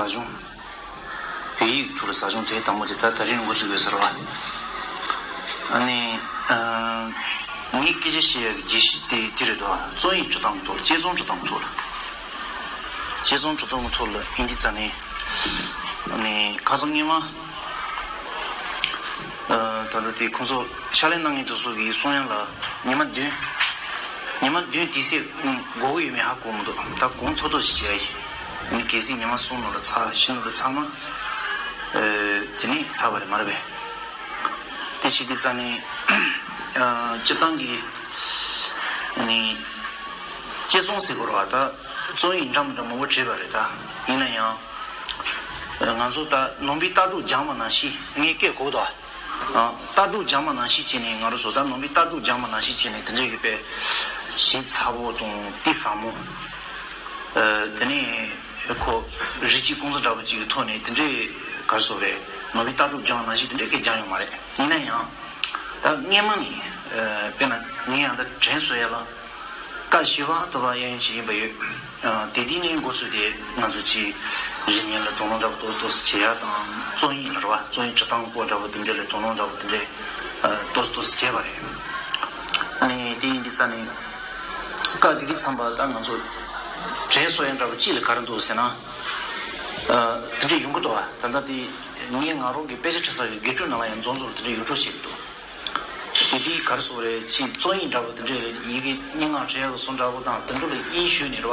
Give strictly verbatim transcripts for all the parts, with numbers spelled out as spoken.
ཟབ་སྦྱོང་། བོད་ཡིག་གི་ཐོག་ལ་ཟབ་སྦྱོང་དེ་དང་པོ་དེ་ད་ད་རིང་འགོ་ཚུགས་ཡོད་ཟེར་བ། ཨ་ནི། ཨ། ངས་སྐད་ཆ་བཤད་ཡག་གི་རྒྱས་གཞི་དེ་དེ་རེད་དོ། རྩོམ་ཡིག་འབྲི་སྟངས་ཐོག་ལ། དཔྱད་རྩོམ་འབྲི་སྟངས་ཐོག་ལ། དཔྱད་རྩོམ་འབྲི་སྟངས་ཐོག་ལ་ཡིན་དུས་ཙང་ནས། ཨ་ནི་ཁ་སང་སྔོན་མ། ཨ། ད་ལྟ་དེ་ཁོང་ཚོ་ཕྱག་ལས་གནང་མཁན་དེ་ཚོ་གི་གསུང་ཡག་ལ་ཉི་མ་བདུན། ཉི་མ་བདུན་དེ་ཚོ་འགོར་གི་ཡོད་མེད་ཧ་གོ་མི་འདུག་ད་གོང་མཐོར་འདེགས་ཤིག་བྱས་ཡིན། ཨ་ནི་གལ་སྲིད་ཉི་མ་གསུམ་ནང་ལ་ཚར། བཞི་ནང་ལ་ཚར་ན། ཨ། དེ་ནས་ཚར་བ་རེད་མ་རེད་པས། དེ་བྱེད་དུས་ཙང་ནས། ཨ། སྤྱིར་བཏང་གི། ཨ་ནི། དཔྱད་རྩོམ་ཟེར་དགོས་རེད་པ། ད་རྩོམ་ཡིག་འདྲ་མི་འདྲ་མང་པོ་བྲིས་པ་རེད། ད་ཡིན་ན་ཡང་། ཨ། ང་ཚོ་ད་ནང་པའི་ལྟ་གྲུབ་སྦྱངས་པ་ནང་བཞིན། ངས་སྐད་གོ་གི་འདུག་པ། ཨ། ལྟ་གྲུབ་སྦྱངས་པ་ནང་བཞིན་བྱས་ནས། ང་རང་ཚོ་ད་ནང་པའི་ལྟ་གྲུབ་སྦྱངས་པ་ནང་བཞིན་བྱས་ནས། དེ་འདྲ་གི་དཔེ་ཞིབ་ཚགས་པོ་དང་གཏིང་ཟབ་མོ། ཨ། དེ་ནས་ཁོ་རིགས་གཅིག་ཀུན་བརྟགས་འདྲ་པོ་གཅིག་གི་ཐོག་ནས་དེ་འདྲའི་ག་རེ་ཟེར་དགོས་རེད། ནང་པའི་ལྟ་གྲུབ་སྦྱངས་པ་ནང་བཞིན་དེ་འདྲའི་སྐད་སྦྱངས་ཡོད་མ་རེད། ཡིན་ན་ཡང་། ད་སྔོན་མ་ནས། ཨ། དཔེར་ན་ངས་ཡང་ད་དྲན་གསོ་ཡག་ལ། བཀའ་བཞི་པ་ཐོབ་པ་གཡས་གཡོན་ཅིག་ཡིན་པ་ཡོད། ཨ། དེ་དུས་ནས་འགོ་ཚུགས་ཏེ་ང་ཚོ་ཅིག་རིག་གནས་ལ་དོ་སྣང་འདྲ་པོ་ཏོག་ཙམ་བྱེད་ཡག་དང་། རྩོམ་ཡིག་ལ་རེད་པ། རྩོམ་ཡིག་འབྲི་སྟངས་སྐོར་འདྲ་པོ་དེ་འདྲ་ལ་དོ་སྣང་འདྲ་པོ་དེ་འདྲ། ཨ། ཏོག་ཙམ་ཏོག་ཙམ་བྱས་པ་རེད། ཨ་ནི་དེ་ཡིན་དུས་ཙང་ནས་སྐབས་དེ་གི་མཚམས་པ་ད་ང་ཚོ་དྲན་གསོ་ཡག་འདྲ་པོ་ཅིག་ལ་ག་རེ་འདུག་ཟེར་ན། ཨ། དེ་འདྲ་ཡོང་གི་འདུག་པ། ད་ལྟ་དེ་ངའི་ང་རང་གི་དཔེ་ཆ་འབྲི་ས་གི་དགེ་ཕྲུག་ནང་ལ་ཡང་མཚམས་མཚམས་དེ་འདྲ་ཡོད་འགྲོ་བྱེད་ཀྱི་འདུག་དེ་དུས་ག་རེ་ཟེར་དགོས་རེད། ཅིག་རྩོམ་ཡིག་འདྲ་པོ་དེ་འདྲའི་ཡི་གེ་སྙན་ངག་བྲིས་ཡག་གི་བཟོ་འདྲ་པོ་དང་དེ་འདྲ་ལ་དབྱིངས་ཞུགས་ནས་རེད་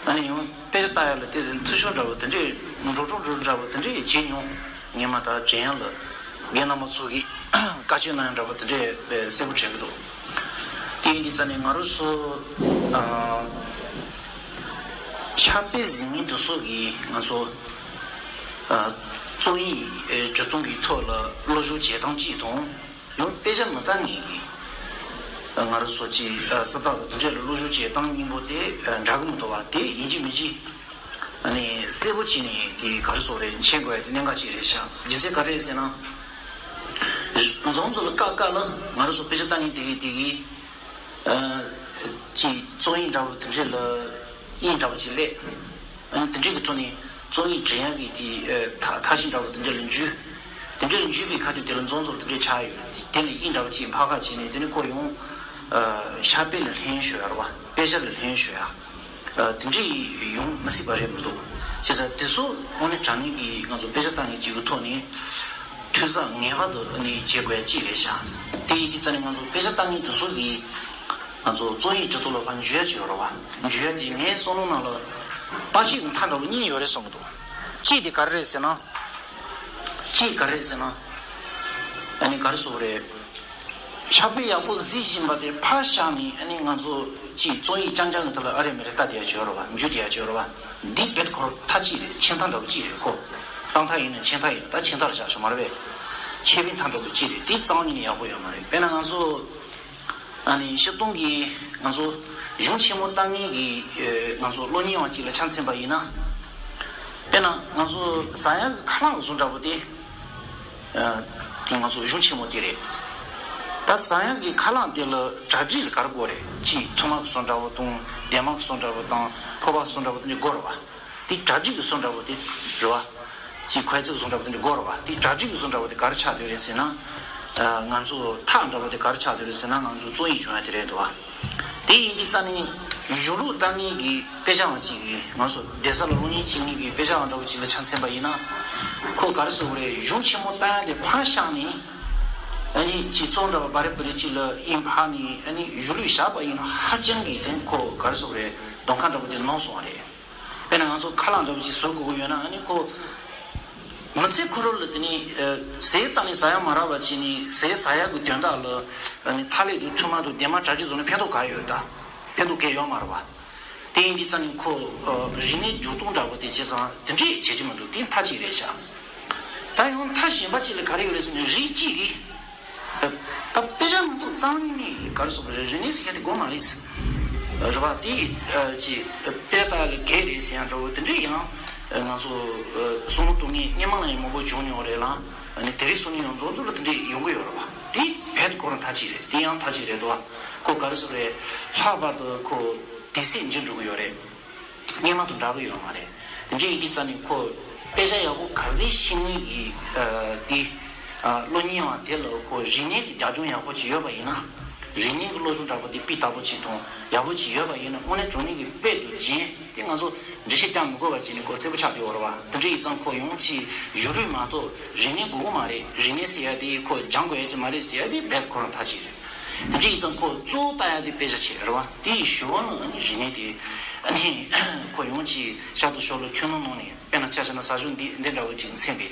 པ། ཨ་ནི་ཡང་དཔེ་ཆ་ལྟ་ཡག་ལ་ཏོག་ཙམ་འཐུས་ཤོར་འདྲ་པོ་དེ་འདྲའི། འགྲོ་གྲོན་འགྲོ་འདྲ་པོ་དེ་འདྲའི་བྱེད་མྱོང་། སྔོན་མ་ད་དྲན་ཡག་ལ་རྒན་རྣམ་པ་ཚོ་གིས་བཀའ་ཆོས་གནང་ཡག་འདྲ་པོ་དེ་འདྲའི་གསལ་པོ་དྲན་གྱི་འདུག་དེ་ཡིན་དུས་ཙང་ནས་ང་རང་ཚོ། ཨ། ཕྱག་དཔེ་གཟིགས་མཁན་དེ་ཚོ་གིས་ང་ཚོ། ཨ། རྩོམ་ཡིག་འབྲི་སྟངས་ཀྱི་ཐོག་ལ་བློ་སྦྱོང་བྱེད་སྟངས་གཅིག་དང་། ཡང་དཔེ་ཆ་མ་ལྟ་མཁན་གྱི། ཨ། ང་རང་ཚོ་ཅིག། ཨ། གསར་དར་དང་དེ་འདྲ་ལ་བློ་སྦྱོང་བྱེད་སྟངས་གཉིས་པོ་དེ། ཨ། འདྲ་གི་མི་འདུག་པ། དེ་ཡིན་གཅིག་མིན་གཅིག། ཨ་ནི་གསལ་པོ་བྱས་ནས་དེ་ག་རེ་ཟེར་དགོས་རེད། མཁྱེན་དགོས་ཡག་དེ་གནད་འགག་ཅིག་རེད་ཤག་རྒྱུ་མཚན་ག་རེ་རེད་ཟེར་ན། མཚམས་མཚམས་ལ་སྐབས་སྐབས་ལ་ང་རང་ཚོ་དཔེ་ཆ་ལྟ་མཁན་དེ་གིས་དེ་གིས། ཨ། ཅིག་རྩོམ་ཡིག་འདྲ་པོ་དེ་འདྲ་ལ་དབྱིངས་འདྲ་པོ་ཅིག་སླེབས། ཨ་ནི་དེ་འདྲ་གི་ཐོག་ནས་རྩོམ་ཡིག་འབྲི་ཡག་གི་དེ། ཨ། ཐ་ཐབས་ཤེས་འདྲ་པོ་དེ་འདྲ་ལ་འཇུས། དེ་འདྲ་ལ་འཇུས་པའི་ཁ་ཐུག་དེ་ལ་མཚམས་མཚམས་དེ་འདྲ་ཆགས་ཡོད། དེ་ལ་དབྱིངས་འདྲ་པོ་ཅིག་འཕར་ཁ་བྱས་ནས། དེ་ནས་ཁོ་ཡང་། ཨ། ཕྱག་དཔེ་ལ་ལྷན་ཞུགས་ཡག་རེད་པ། དཔེ་ཆ་ལ་ལྷན་ཞུགས་ཡག་ཨ། དེ་འདྲ་ཡོང་མི་སྲིད་པ་རེད་མི་འདུག་བྱས་ཙང་དེ་ཚོ་དངོས་གནས་དྲང་གནས་ཀྱི་ང་ཚོ་དཔེ་ཆ་ལྟ་མཁན་གཅིག་གི་ཐོག་ནས་འཐུས་ཚང་ངེས་པར་དུ་ནི་བྱེད་དགོས་ཡག་གཅིག་རེད་ཤག་དེ་ཡིན་དུས་ཙང་ནས་ང་ཚོ་དཔེ་ཆ་ལྟ་མཁན་དེ་ཚོ་གིས་ང་ཚོ་རྩོམ་ཡིག་འབྲི་སྟངས་ལ་ཕར་འཇུ་ཡག་ཅིག་ཡོད་རེད་པ། འཇུ་ཡག་དེ་ངའི་བསམ་བློ་ནང་ལ་བར་ཆད་ཀྱི་མཐའ་འདྲ་པོ་གཉིས་ཡོད་རེད་བསམ་གྱི་འདུག་གཅིག་དེ་ག་རེ་རེད་ཟེར་ན། གཅིག་ག་རེ་རེད་ཟེར་ན། ཨ་ནི་ག་རེ་ཟེར་དགོས་རེད། ཕྱག་དཔེ་ཡག་པོ་གཟིགས་བཞིན་པ་དེ་ཕར་བཞག་ནས། ཨ་ནི་ང་ཚོ་ཅིག་རྩོམ་ཡིག་རྐྱང་རྐྱང་གི་ཐོག་ལ་ཨ་རེ་མ་རེ་ལྟ་བསྡད་ཡག་ཅིག་ཡོད་རེད་པ། འཇུ་བསྡད་ཡག་ཅིག་ཡོད་རེད་པ། འདི་རྦད་ཁོ་རང་མཐའ་གཅིག་རེད། ཆད་མཐའ་འདྲ་པོ་གཅིག་རེད་ཁོ། གཏན་མཐའ་ཡིན་ན་ཆད་མཐའ་ཡིན། ད་ཆད་མཐའ་ལ་བཞག་ཆོག་མ་རེད་པས། ཆད་པའི་མཐའ་འདྲ་པོ་གཅིག་རེད། དེ་རྩ་བ་ཉིད་ནས་ཡག་པོ་ཡོད་མ་རེད། དཔེར་ན་ང་ཚོ། ཨ་ནི་སྤྱིར་བཏང་གི་ང་ཚོ་གཞུང་ཆེན་མོ་ལྟ་མཁན་གྱི། ཨེ། ང་ཚོ་སློབ་གཉེར་བ་གཅིག་ལ་ཆ་མཚོན་པ་ཡིན་ན། དཔེར་ན་ང་ཚོ་ཟ་ཡག་གི་ཁ་རླངས་བཟོ་འདྲ་པོ་དེ། ཨ། དེ་ང་ཚོ་གཞུང་ཆེན་མོ་དེ་རེད། ད་ཟ་ཡག་གི་ཁ་རླངས་དེ་ལ་གྲ་སྒྲིག་ལ་ག་རེ་དགོས་རེད། གཅིག་ཐུར་མ་གི་བཟོ་འདྲ་པོ་དང་། འདན་མ་གི་བཟོ་འདྲ་པོ་དང་། ཕོར་པ་གི་བཟོ་འདྲ་པོ་དེ་འདྲ་དགོས་རེད་པ། དེ་གྲ་སྒྲིག་གི་བཟོ་འདྲ་པོ་དེ་རེད་པ། གཅིག་ཁོའི་ཚིག་བཟོ་འདྲ་པོ་དེ་འདྲ་དགོས་རེད་པ། དེ་གྲ་སྒྲིག་གི་བཟོ་འདྲ་པོ་དེ་ག་རེ་ཆགས་བསྡད་རེད་ཟེར་ན། ཨ། ང་ཚོ་ཐག་འདྲ་པོ་དེ་ག་རེ་ཆགས་བསྡད་རེད་ཟེར་ན། ང་ཚོ་རྩོམ་ཡིག་སྦྱོང་ཡག་དེ་རེད་འདུག་པ། དེ་ཡིན་དུས་ཙང་ནས་གཞུང་ལུགས་ལྟ་མཁན་གྱི་དཔེ་ཆ་བ་གཅིག་གིས། ང་ཚོ་སྡོད་ས་ལ་སློབ་གཉེར་བྱེད་མཁན་གྱི་དཔེ་ཆ་བ་འདྲ་པོ་གཅིག་ལ་ཆ་མཚོན་པ་ཡིན་ན། ཁོ་ག་རེ་ཟེར་དགོས་རེད། གཞུང་ཆེན་མོ་ལྟ་ཡག་དེ་ཕར་བཞག་ནས། ཨ་ནི་གཅིག་རྩོམ་འདྲ་པོ་བ་རེ་བུ་རེ་གཅིག་ལ་དབྱིངས་འཕར་ནས། ཨ་ནི་གཞུང་ལུགས་བཞག་པ་ཡིན་ན་ཧ་ཅང་གི་དེ་ཁོ་ག་རེ་ཟེར་དགོས་རེད། གདོང་ཁ་འདྲ་པོ་དེ་ནོར་སོང་བ་རེད། དཔེར་ན་ང་ཚོ་ཁ་རླངས་འདྲ་པོ་ཅིག་བཟོ་དགོས་ཀྱི་ཡོད་ན། ཨ་ནི་ཁོ་མི་ཚེ་ཁོ་རང་ལ་དེ་ནི། ཨ། ཟས་རྩ་ནས་ཟ་ཡག་མ་རག་པ་བྱས་ནས་ཟས་ཟ་ཡག་གི་དོན་དག་ལ། ཨ་ནི་ཐ་ལེ་དང་ཐུར་མ་དང་འདན་མ་གྲ་སྒྲིག་བཟོས་ན་ཕན་ཐོགས་ག་རེ་ཡོད། ད་ཕན་ཐོགས་གང་ཡང་ཡོད་མ་རེད་པ། དེ་ཡིན་དུས་ཙང་ནས་ཁོ། ཨ། རིག་གནས་འགྱུར་ལྡོག་འདྲ་པོ་དེ་བྱས་ཙང་དེ་འདྲས་བྱེད་ཀྱི་མི་འདུག་དེ་མཐའ་གཅིག་རེད་ཤག་ད་ཡང་མཐའ་གཞན་པ་གཅིག་ལ་ག་རེ་ཡོད་རེད་ཟེར་ན། རིགས་གཅིག་གིས། ད་དཔེ་ཆ་མ་གཏོགས་རྩ་བ་ཉིད་ནས་ག་རེ་ཟེར་དགོས་རེད། རིག་གནས་ཟེར་མཁན་དེ་དགོས་མ་རེད། རེད་པ། དེ་ཅིག་དཔེ་ལྟ་ལ་གལ་རེད་ཟེར་ཡག་འདྲ་པོ་དེ་འདྲས་ཡང་ང་ཚོ་བསམ་བློ་གཏོང་མཁན་སྔོན་མ་ལ་ཡང་མང་པོ་བྱུང་མྱོང་རེད་ལ། ཨ་ནི་དེ་རིང་སང་ཉིན་ཡང་མཚམས་མཚམས་ལ་དེ་འདྲས་ཡོང་གི་ཡོད་རེད་པ། དེ་རྦད་དེ་ཁོ་རང་མཐའ་གཅིག་རེད། དེ་ཡང་མཐའ་གཅིག་རེད་འདུག་པ། ཁོ་ག་རེ་ཟེར་དགོས་རེད། ལྷག་པར་དུ་ཁོ་དུས་ཚོད་འགྱུར་འགྲོ་གི་ཡོད་རེད། སྔོན་མ་དང་འདྲ་གི་ཡོད་མ་རེད། དེ་འདྲའི་ཡིན་དུས་ཙང་ནས་ཁོ་དཔེ་ཆ་ཡག་པོ་ག་ཚོད་ཤེས་ངེས་ཀྱི་དེ་གློག་བརྙན་བ་དེ་ལ་ཁོ་རིག་གནས་ཀྱི་རྒྱབ་ལྗོངས་ཡག་པོ་ཅིག་ཡོད་པ་ཡིན་ན། རིག་གནས་ཀྱི་སློབ་སྦྱོང་འདྲ་པོ་དེ་སྤུས་དག་པོ་ཅིག་དང་ཡག་པོ་ཅིག་ཡོད་པ་ཡིན་ན་དངོས་གནས་དྲང་གནས་ཀྱི་དཔེ་དང་རྒྱན་དེ་ང་ཚོ་འགྲེལ་བཤད་རྒྱག་མི་དགོས་པ་བྱས་ནས་ཁོ་གསལ་པོ་ཆགས་བསྡད་ཡོད་རེད་བ། དེ་འདྲ་ཡིན་ཙང་ཁོ་ཡང་ཅིག་བཞུགས་རོགས་མ་གཏོགས་རིག་གནས་དགོས་ཀྱི་མ་རེད། རིག་གནས་ཟེར་ཡ་དེ་ཁོ་སྦྱང་དགོས་ཡ་ཅིག་མ་རེད་ཟེར་ཡ་དེ་རྦད་ཁོ་རང་ཐག་ཆོད་རེད། དེ་འདྲ་ཡིན་ཙང་ཁོ་གཙོ་བོ་ལྟ་ཡ་དེ་དཔེ་ཆ་ཆེ་རེད་བ། དེ་ཡི་ཞོར་ནས་རིག་གནས་དེ་ཁོ་ཡང་ཅིག་ཤར་དང་ཤོར་ལ་ཁྱོན་ནང་ནང་ནས། དཔེར་ན་ཆ་བཞག་ན་ས་ཞོ་འདི་འདི་འདྲ་བོ་ཅིག་མཚོན་པས།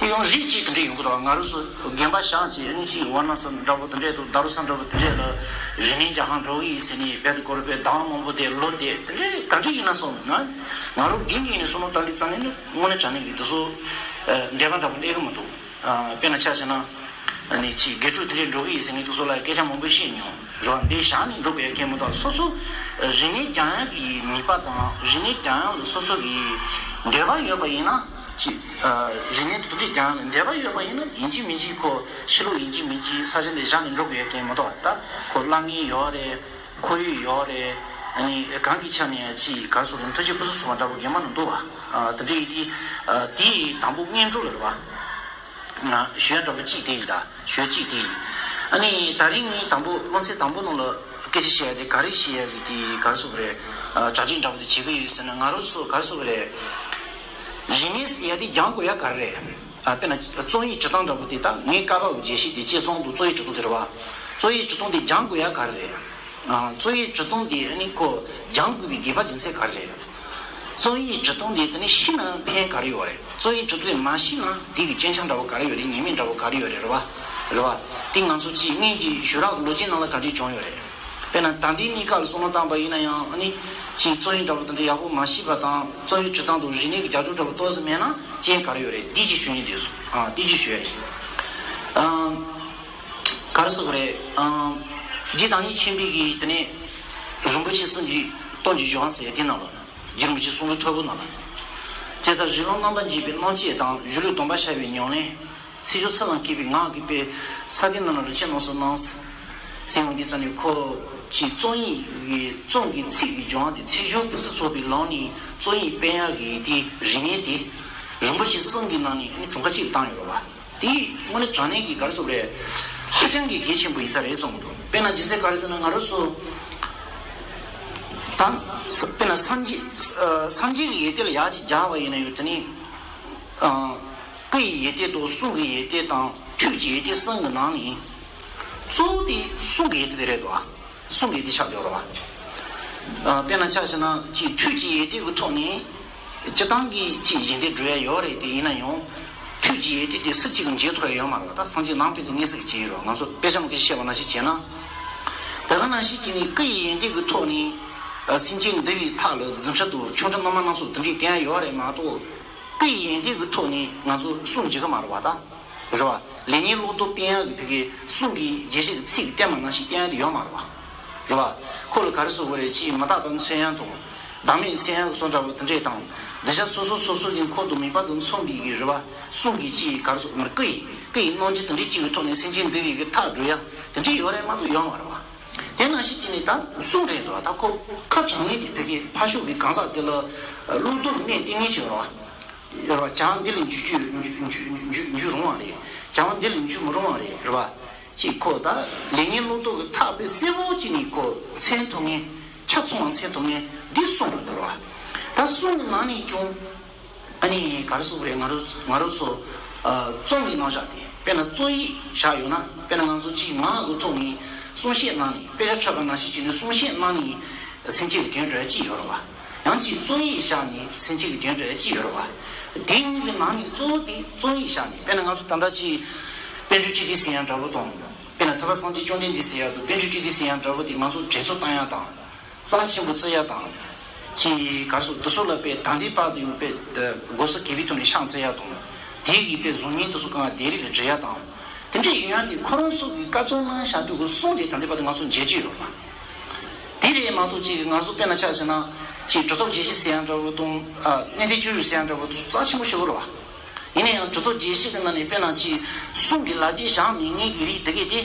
དེ་ཡང་རིགས་གཅིག་དེ་འདྲ་ཡོང་གི་འདུག་ང་རང་ཚོ་རྒན་པ་ཞང་ཅིག་ཨ་ནི་ཅིག་ཝཱ་ཎ་སི་འདྲ་བོ་དེ་འདྲས་དང་དཱ་རུ་སི་འདྲ་བོ་དེ་འདྲས་ལ་རིག་གནས་རྒྱག་ཧང་འགྲོ་གི་ཡིན་ཟེར་ནས་རྦད་དེ་སྐོར་བའི་ཟླ་བ་མང་པོ་དེ་ལོ་དེ་དེ་འདྲས་ག་འདྲས་ཡིན་ན་སོང་ན། ང་རང་རྒན་གྱི་ནས་སོང་ན་ད་འདི་རྩ་ནས་ནི་དངོས་གནས་དྲང་གནས་ཀྱི་དེ་ཚོ་འདས་པ་འདྲ་བོ་སླེབས་གི་མི་འདུག་དཔེར་ན་ཆ་བཞག་ན། ཨ་ནི་ཅིག་དགེ་ཕྲུག་དེ་འདྲས་འགྲོ་གི་ཡིན་ཟེར་ནས་དེ་ཚོ་ལ་སྐད་ཆ་མང་པོ་བཤད་མྱོང་རེད་བ། འདི་བཞག་ནས་འགྲོ་དགོས་ཡ་གལ་མི་འདུག་སོ་སོ་རིག་གནས་རྒྱག་ཡག་གི་ནུས་པ་དང་རིག་གནས་རྒྱག་ཡག་ལ་སོ་སོ་གི་འདོད་པ་ཡོད་པ་ཡིན་ན་ཅིག་རིག་གནས་དེ་འདྲས་རྒྱག་ཡག་ལ་འདོད་པ་ཡོད་པ་ཡིན་ན་ཡིན་གཅིག་མིན་གཅིག་ཁོ་ཕྱི་ལོགས་ཡིན་གཅིག་མིན་གཅིག་ས་ཆ་འདི་བཞག་ནས་འགྲོ་དགོས་ཡ་གལ་མི་འདུག་ད་ཁོ་གླ་རྙིང་ཡོད་རེད། ཁོར་ཡུག་ཡོད་རེད། ཨ་ནི་གང་གི་ཆ་ནས་ཡང་ཅིག་ག་རེ་ཟེར་དགོས་རེད། མཐུན་རྐྱེན་ཕུན་སུམ་ཚོགས་པ་འདྲ་པོ་རྒན་པ་ནང་འདུག་བ། དེ་འདྲས་ཡིན་དུས་དེའི་དང་པོ་སྔོན་འགྲོ་རེད་བ། ཞུ་ཡ་འདྲ་པོ་གཅིག་དེ་ཡིན་ད། ཞུ་ཡ་གཅིག་དེ་ཡིན། ཨ་ནི་ད་རིང་ངས་དང་པོ་སློབ་ཚན་དང་པོ་ནང་ལ་སྐད་ཆ་བཤད་ཡ་དེ་ག་རེ་བཤད་ཡ་གི་དེ་ག་རེ་ཟེར་དགོས་རེད། གྲ་སྒྲིག་འདྲ་པོ་དེ་བྱེད་ཀྱི་ཡོད་ཟེར་ན་ང་རང་ཚོ་ག་རེ་ཟེར་དགོས་རེད། རིག་གནས་ཟེར་ཡ་དེ་སྦྱང་དགོས་ཡ་ག་རེ་རེད། དཔེར་ན་རྩོམ་ཡིག་འབྲི་སྟངས་འདྲ་པོ་དེ་དག་ངས་ཀ་པ་འོ་རྒྱལ་སྲས་དེ་དཔྱད་རྩོམ་དང་རྩོམ་ཡིག་འབྲི་སྟངས་དེ་རེད་བ། རྩོམ་ཡིག་འབྲི་སྟངས་དེ་སྦྱང་དགོས་ཡ་ག་རེ་རེད། རྩོམ་ཡིག་འབྲི་སྟངས་དེ་ཨ་ནི་ཁོ་སྦྱང་དགོས་པའི་དགོས་པ་རྒྱུ་མཚན་ག་རེ་རེད། རྩོམ་ཡིག་འབྲི་སྟངས་དེ་དེ་ནི་ཤེས་ན་ཕན་ག་རེ་ཡོད་རེད། རྩོམ་ཡིག་འབྲི་སྟངས་དེ་མ་ཤེས་ན་དེ་གི་སྐྱོན་ཆ་འདྲ་པོ་ག་རེ་ཡོད་རེད། ཉེས་དམིགས་འདྲ་པོ་ག་རེ་ཡོད་རེད། རེད་བ། རེད་བ། དེ་ང་ཚོ་ཅིག་སྔོན་གྱི་ཞུ་རག་གི་ལོ་རྒྱུས་ནང་ལ་ག་འདྲས་བྱུང་ཡོད་རེད། དཔེར་ན་ད་ལྟའི་གནས་སྐབས་ལ་བསམ་བློ་བཏང་པ་ཡིན་ན་ཡང་ཨ་ནི་ཅིག་རྩོམ་ཡིག་འདྲ་པོ་དེ་འདྲ་ཡག་པོ་མ་ཤེས་པ་དང་རྩོམ་ཡིག་འབྲི་སྟངས་དང་རིག་གནས་ཀྱི་རྒྱབ་ལྗོངས་འདྲ་པོ་ཏོག་ཙམ་མེད་ན་རྐྱེན་ག་རེ་ཡོད་རེད། འདི་ཅིག་ཞུ་སྙིང་འདོད་སོང་། ཨ་འདི་ཅིག་ཞུ་ཡ་ཡིན། ཨ་ག་རེ་ཟེར་དགོས་རེད། ཨ་རྗེ་བདག་ཉིད་ཆེན་པོའི་གི་དེ་ནས་རིན་པོ་ཆེ་གསུམ་གྱི་སྟོང་གི་འབྱུང་བ་ཟེར་ཡ་དེ་ནང་ལ་རྗེ་རིན་པོ་ཆེ་གསུང་རབ་ཐོར་བུ་ནང་ལ། ཇི་ལྟར་རི་ཀླུང་རྣམ་པར་འབྱེད་པའི་རྣམ་བཅད་དང་། གཞུང་ལུགས་སྡོམ་པ་ཤར་བའི་ཉམས་ལེན། ཚིག་སྦྱོར་ཚུལ་ལ་མཁས་པའི་ངག་གི་དཔེ། ས་སྟེང་ན་ལ་རིན་ཆེན་ལོངས་སུ་གནང་། ཟེར་བ་འདི་ཙམ་ནས་ཁོ་ཅིག་རྩོམ་ཡིག་གི་རྩོམ་གྱི་ཚིག་གི་སྦྱོང་བ་དེ་ཚིག་སྦྱོར་ཕུན་སུམ་ཚོགས་པའི་ལམ་ནས་རྩོམ་ཡིག་སྤེལ་ཡག་གི་དེ་རིག་གནས་དེ་རིན་པོ་ཆེ་གསུམ་གྱི་ནང་ནས་ནི་གྲངས་ཀ་གཅིག་ལ་བཏང་ཡོད་རེད་བ། དེ་དངོས་གནས་དྲང་གནས་ཀྱི་ག་རེ་ཟེར་དགོས་རེད། ཧ་ཅང་གི་གལ་ཆེན་པོ་ཡིན་ས་རེད་བསམ་གྱི་འདུག་དཔེར་ན་རྒྱུ་མཚན་ག་རེ་ཟེར་ན་ང་རང་ཚོ་ད་དཔེར་ན་སངས་རྒྱས་སངས་རྒྱས་ཀྱི་ཡོན་ཏན་ལ་ཡར་ཅིག་སྦྱར་བ་ཡིན་ན་ཡང་དེ་ནི། སྐུ་ཡི་ཡོན་ཏན་དང་གསུང་གི་ཡོན་ཏན་དང་ཐུགས་ཀྱི་ཡོན་ཏན་གསུམ་གྱི་ནང་ནས་གཙོ་བོ་དེ་གསུང་གི་ཡོན་ཏན་དེ་རེད་དོ། གསུང་གི་ཡོན་ཏན་ཆགས་ཡོད་རེད་བ། དཔེར་ན་ཆ་བཞག་ན་ཅིག་ཐུགས་ཀྱི་ཡོན་ཏན་གྱི་ཐོག་ནས་སྤྱིར་བཏང་གི་ཅིག་གཞན་དོན་སྒྲུབ་ཡ་ཡོད་རེད། དེ་ཡིན་ན་ཡང་ཐུགས་ཀྱི་ཡོན་ཏན་དེ་སུ་གཅིག་གིས་འཇལ་ཐུབ་ཡ་ཡོད་མ་རེད་བ། ད་སངས་རྒྱས་ནང་པའི་ཚོ་དངོས་སུ་གཅིག་ཡིན་རོགས། ང་ཚོ་དཔེ་ཆ་མང་པོ་ཞིག་བཤད་པ་ནང་བཞིན་བྱས་ན། དེ་ག་ནང་བཞིན་གྱི་ནི་སྐུ་ཡི་ཡོན་ཏན་གྱི་ཐོག་ནས་སེམས་ཅན་འདུལ་བའི་ཐབས་ལ་རྫུ་འཕྲུལ་དང་ཆོ་འཕྲུལ་སྣ་མང་སྣ་ཚོགས་དེ་འདྲའི་བསྟན་ཡ་ཡོད་རེད་མ་གཏོགས། སྐུ་ཡི་ཡོན་ཏན་གྱི་ཐོག་ནས་ང་ཚོ་གསུང་བྱེད་ཀྱི་མ་རེད་བ་ད། རེད་བ། ལེགས་ཉེས་བློ་སྟོབས་བསྟན་ཡག་གི་ཕ་གི་གསུང་གི་རྒྱས་བཤད་ཀྱི་ཚིག་གི་བསྟན་པ་ནང་བཞིན་བསྟན་ཡག་དེ་ཡོད་མ་རེད་བ། རེད་བ། ཁོ་ལ་ག་རེ་ཟེར་དགོས་རེད། ཅིག་མི་རྟག་པ་མཚོན་ཡག་དང་། བདག་མེད་མཚོན་ཡག་གི་བཟོ་འདྲ་བོ་དེ་འདྲས་དང་། གདུལ་བྱ་སོ་སོ་སོ་སོ་གི་འཁོར་དང་ནུས་པ་དང་མཚུངས་པའི་གི་རེད་བ། གསུང་གི་ཅིག་ག་རེ་ཟེར་དགོས་རེད། སྐུ་ཡི་སྐུ་ཡི་རྣམ་འགྱུར་དེ་འདྲས་ཅིག་གི་ཐོག་ནས་སེམས་ཅན་འདུལ་བའི་གི་ཐབས་སྒྲུབ་ཡག་དེ་འདྲས་ཡོད་རེད་མ་གཏོགས་ཡོད་མ་རེད་བ། དེ་ནང་བཞིན་བྱས་ནས་ད་གསུང་རེད་འདུག་ད་ཁོ་ཁ་དྲང་ངེས་དེ་ཕ་གི་ཕར་ཕྱོགས་ཀྱི་གང་ཟག་དེ་ལ་བློ་སྟོབས་ཀྱི་གནས་སྟེར་མཁན་ཅིག་ཡོད་རེད་བ། ཡོད་རེད་བ། བྱ་བ་འདི་ལ་འཇུག་རྒྱུ་འཇུག་འཇུག་འཇུག་འཇུག་རུང་བ་རེད། བྱ་བ་འདི་ལ་འཇུག་མི་རུང་བ་རེད། རེད་བ། ཅིག་ཁོ་ད་ལེགས་ཉེས་བློ་སྟོབས་ཀྱི་ཐག་དཔེ་གསལ་པོ་ཅིག་ནས་ཁོ་མཚོན་ཐུབ་མཁན། ཆ་ཚང་བ་མཚོན་ཐུབ་མཁན་འདི་གསུང་རེད་འདུག་རེད་བ། ད་གསུང་གི་ནང་ནས་ཀྱང་ཨ་ནི་ག་རེ་ཟེར་དགོས་རེད། ང་རང་ང་རང་ཚོ་རྩོམ་གྱི་རྣམ་གཞག་དེ་དཔེར་ན་རྩོམ་ཡིག་བཞག་ཡོད་ན། དཔེར་ན་ང་ཚོ་ཅིག་ངག་གི་ཐོག་ནས་གསུང་བཤད་གནང་ནས། དཔེ་ཆ་འཁྲབ་པ་ནང་བཞིན་བྱས་ནས་གསུང་བཤད་གནང་ནས་སེམས་ཅན་གྱི་དོན་སྒྲུབ་ཡ་ཅིག་ཡོད་རེད་བ། ཡང་ཅིག་རྩོམ་ཡིག་བཞག་ནས་སེམས་ཅན་གྱི་དོན་སྒྲུབ་ཡ་ཅིག་ཡོད་རེད་བ། དེ་གཉིས་ཀྱི་ནང་ནས་གཙོ་བོ་དེ་རྩོམ་ཡིག་བཞག་ནས། དཔེར་ན་ང་ཚོ་ད་ལྟ་ཅིག་པཎ་གྲུབ་བཅུ་བདུན་ཟེར་ཡ་འདྲ་བོ་དང་། དཔེར་ན་ཐུབ་པ་སངས་རྒྱས་བཅོམ་ལྡན་འདས་ཟེར་ཡ་དང་། པཎ་གྲུབ་བཅུ་བདུན་ཟེར་ཡ་འདྲ་བོ་དེ་ང་ཚོ་དྲན་གསོ་བཏང་ཡ་དང་། རྩ་ཆེན་པོ་བརྩི་ཡ་དང་། ཅིག་ག་རེ་ཟེར། འདི་ཚོ་ལ་དཔེ་ད་ལྟའི་བར་དུ་ཡང་དཔེ་དགོས་སོ་གལ་པོའི་ཐོག་ནས་ཕྱག་འཚལ་ཡ་དང་། དེ་གི་དཔེ་གཟུགས་བརྙན་དེ་ཚོ་གང་ལ་བསྡད་རིགས་ལ་འབྲི་ཡ་དང་། དེ་འདྲ་ཡིན་ཡང་དེ་ཁོ་རང་ཚོ་གི་བཀའ་བཙུན་གནང་བཞག་དུས་ཀྱི་གསུང་དེ་ད་ལྟའི་བར་དུ་ང་ཚོ་མཇལ་རྒྱུ་ཡོད་རེད་བ། དེ་རེད་མ་གཏོགས་ཅིག་ང་ཚོ་དཔེར་ན་ཆ་བཞག་ན་ཅིག་གྲུབ་ཐོབ་རྒྱས་བཤད་ཟེར་ཡ་འདྲ་བོ་དང་། ཨ་གནས་བརྟན་སྤྱོད་འཇུག་ཟེར་ཡ་འདྲ་བོ་དེ་ཚོ་རྩ་ཆེན་པོ་ཞེ་པོ་རེད་བ། ཡིན་ན་ཡང་གྲུབ་ཐོབ་རྒྱས་བཤད་ཀྱི་ནང་ནས་དཔེར་ན་ཅིག་གསུང་གི་ལག་རྗེས་བཞག་མེད་མཁན་གྱི་རིགས་དེ་གས་དེ།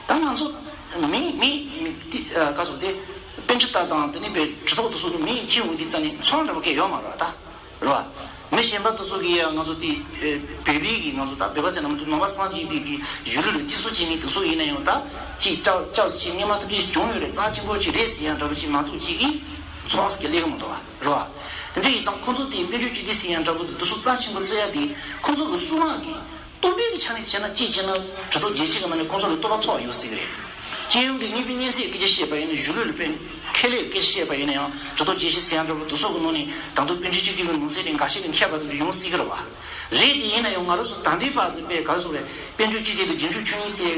ད་ང་ཚོ་མི་མི་མི་དེ་ཨ་ག་ཚོད་དེ། པཎ་ཌི་ཏ་དང་དེ་ནས་པའི་གྲི་ཐོགས་དེ་ཚོ་གི་མིང་འཁྱེར་འོང་དུས་ཙམ་ནས་ཚོང་འདྲ་པོ་གས་ཡོད་མ་རེད་ད། རེད་བ། མི་གཞན་པ་དེ་ཚོ་གིས་ཡང་ང་ཚོ་དེ་བོད་པའི་གི་ང་ཚོ་ད་བོད་པ་ཟེར་ན་མི་འདུག་ནང་པ་སངས་རྒྱས་པའི་གི་གཞུང་ལུགས་ལ་ཐེ་ཚོམ་བྱེད་མཁན་དེ་ཚོ་ཡིན་ན་ཡང་ད་ཅིག་སྐྱབས་སྐྱབས་ཆེ་སྔོན་མ་དེ་འདྲས་བྱུང་ཡོད་རེད། རྩ་ཆེན་པོ་ཅིག་རེད་ཟེར་ཡང་འདྲ་པོ་ཅིག་མ་གཏོགས་ཅིག་གིས་ཚོགས་ཀྱི་ལས་ཀ་མི་འདུག་བ། རེད་བ། དེ་འདྲ་ཡིན་ཙང་ཁོང་ཚོ་དེ་དཔལ་འབྱོར་སྤྱི་བདེ་ཟེར་ཡང་འདྲ་པོ་དེ་ཚོ་རྩ་ཆེན་པོ་བརྩི་ཡ་དེ་ཁོང་ཚོ་གི་སྲུང་དམག་གི་རྟོག་པའི་གི་ཆ་ནས་བྱས་ན་གཅིག་བྱས་ན་གྲི་ཐོགས་རྒྱལ་སྤྱི་གི་ནང་ནས་ཁོང་ཚོ་ལ་རྟོག་པ་ཐོགས་ཡོད་སྲིད་གི་རེད། སྤྱི་ཡོངས་ཀྱི་གཉིས་པའི་གཉིས་ཚེས་སྐད་ཆ་བཤད་པ་ཡིན་ན་གཞུང་ལུགས་ལ་དཔེ་ཁས་ལེན་སྐད་ཆ་བཤད་པ་ཡིན་ན་ཡང་གྲི་ཐོགས་རྒྱལ་སྤྱི་ཟེར་ཡང་འདྲ་པོ་དེ་ཚོ་གི་ནང་ནས་ད་དུང་དཔལ་འབྱོར་སྤྱི་བདེ་གི་ལུང་ཚན་དེ་འགའ་ཤས་ལ་མཁས་པ་དེ་འདྲ་ཡོང་སྲིད་གི་རེད་བ། རེད་དེ་ཡིན་ན་ཡང་ང་རང་ཚོ་ད་ལྟའི་བར་དུ་དཔེ་ག་རེ་ཟེར་རེད། དཔལ་འབྱོར་སྤྱི་བདེ་དང་རྒྱུན་འཁྱོངས་ཆོས་ཉིད་ཟེར་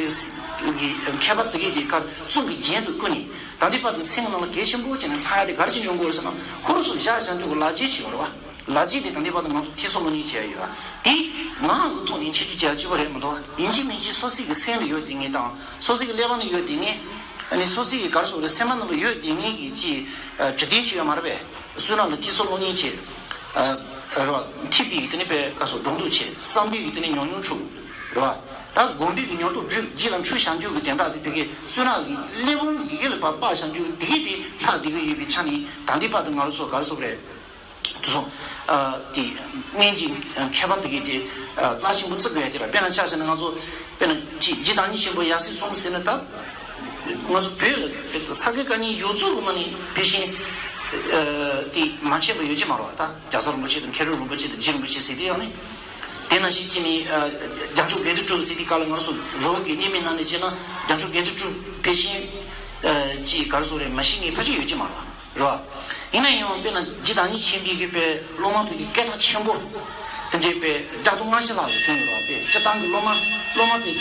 གི་མཁས་པ་དེ་གས་དེ་གར་ཙུང་གི་རྒྱན་དུ་བཀོད་ནས་ད་ལྟའི་བར་དུ་སེམས་ནང་ལ་གལ་ཆེན་པོ་བྱས་ནས་ལྷག་ཡ་དེ་ག་རེ་བྱས་ནས་ཡོང་དགོས་རེད་ཟེར་ན་ཁོ་རང་ཚོ་བཞག་བཞག་འཇོག་གི་ལག་རྗེས་ཅིག་ཡོད་རེད་བ། ལག་རྗེས་དེ་ད་ལྟའི་བར་དུ་ང་ཚོ་ཐེ་ཚོམ་སློང་ཉེན་བྱས་ཡོད་བ། དེ་ངག་གི་ཐོག་ནས་འཆད་ཁྲིད་བྱས་ཡ་གཅིག་པ་རེད་མི་འདུག་བ། ཡིན་གཅིག་མིན་གཅིག་སོ་སོའི་གི་སེམས་ལ་ཡོད་དེ་ངེས་དང་སོ་སོའི་གི་ཀླད་པ་ནང་ཡོད་དེ་ངེས། ཨ་ནི་སོ་སོའི་གི་ག་རེ་ཟེར་རེད། སེམས་པ་ནང་ལ་ཡོད་དེ་ངེས་ཀྱི་ཅིག་ཨ་དྲི་བདེན་ཅིག་ཡོད་མ་རེད་པས། བསོད་ནམས་ལ་ཐེ་ཚོམ་སློང་ཉེན་ཆེ། ཨ་རེད་བ། ཐེག་པའི་གི་དེ་ནི་པའི་ག་རེ་ཟེར་སྒྲོ་འདོགས་ཆེ། བསམ་པའི་གི་དེ་ནི་ཉམས་མྱོང་འཁྲུག་རེད་བ། ད་སྒོམ་པའི་གི་ཉམས་རྟོགས་རྒྱུད་རྒྱུད་ལ་འཁྲུལ་བཞག་འཇུག་གི་དོན་དག་དེ་བོད་ཀྱི་བསོད་ནམས་ཀྱི་གླེགས་བམ་ཡི་གེ་ལ་ཕར་སྤར་བཞག་འཇུག་དེ་གི་དེ་ལྷག་བསྡད་གི་ཡོད་པའི་ཆ་ནས་ད་ལྟའི་བར་དུ་ང་རང་ཚོ་ག་རེ་ཟེར་རེད། དེ་ཚོ་ཨ་དེ་སྔོན་གྱི་མཁས་པ་དེ་གས་དེ་ཨ་རྩ་ཆེན་པོ་བརྩི་དགོས་ཡ་དེ་ར། དཔེར་ན་ཆ་བཞག་ན་ང་ཚོ་དཔེར་ན་ཅིག་རྗེ་བདག་ཉིད་ཆེན་པོ་ཡབ་སྲས་གསུམ་ཟེར་ན་ད་ང་ཚོ་བོད་ལ་ས་དགེ་བཀའ་རྙིང་ཡོངས་རྫོགས་ཀྱི་ནང་ནས་ཕལ་ཆེར་ཨ་དེ་མ་མཁྱེན་པ་ཡོད་ཀྱི་མ་རེད་བ། ད་རྒྱ་ཚ་རིན་པོ་ཆེ་དང་མཁས་གྲུབ་རིན་པོ་ཆེ་དང་རྗེ་རིན་པོ་ཆེ་ཟེར་དེ་ཡང་ནི་དེ་ནང་བཞིན་གྱི་ནི་ཨ་རྒྱལ་མཆོག་དགེ་འདུན་གྲུབ་ཟེར་དེ་ག་ལ་ང་ཚོ་རི་བོ་དགེ་བསྙེན་མའི་ནང་ནས་བྱས་ན་རྒྱལ་མཆོག་དགེ་འདུན་གྲུབ་ཕལ་ཆེར་ཨ་ཅིག་ག་རེ་ཟེར་རེད། མ་ཤེས་མཁན་ཕལ་ཆེར་ཡོད་ཀྱི་མ་རེད་བ། རེད་བ། ཡིན་ན་ཡང་དཔེར་ན་རྗེ་བདག་ཉིད་ཆེན་པོའི་གི་དཔེ་སློབ་མ་བོད་ཀྱི་སྐད་གྲགས་ཆེན་པོ་དེ་འདྲའི་དཔེ་བཀྲ་རྡོ་སྔ་ཕྱི་ལ་སོགས་བྱུང་ཡོད་རེད་བ། དཔེ་སྤྱིར་བཏང་གི་སློབ་མ་སློབ་མ་དཔེ་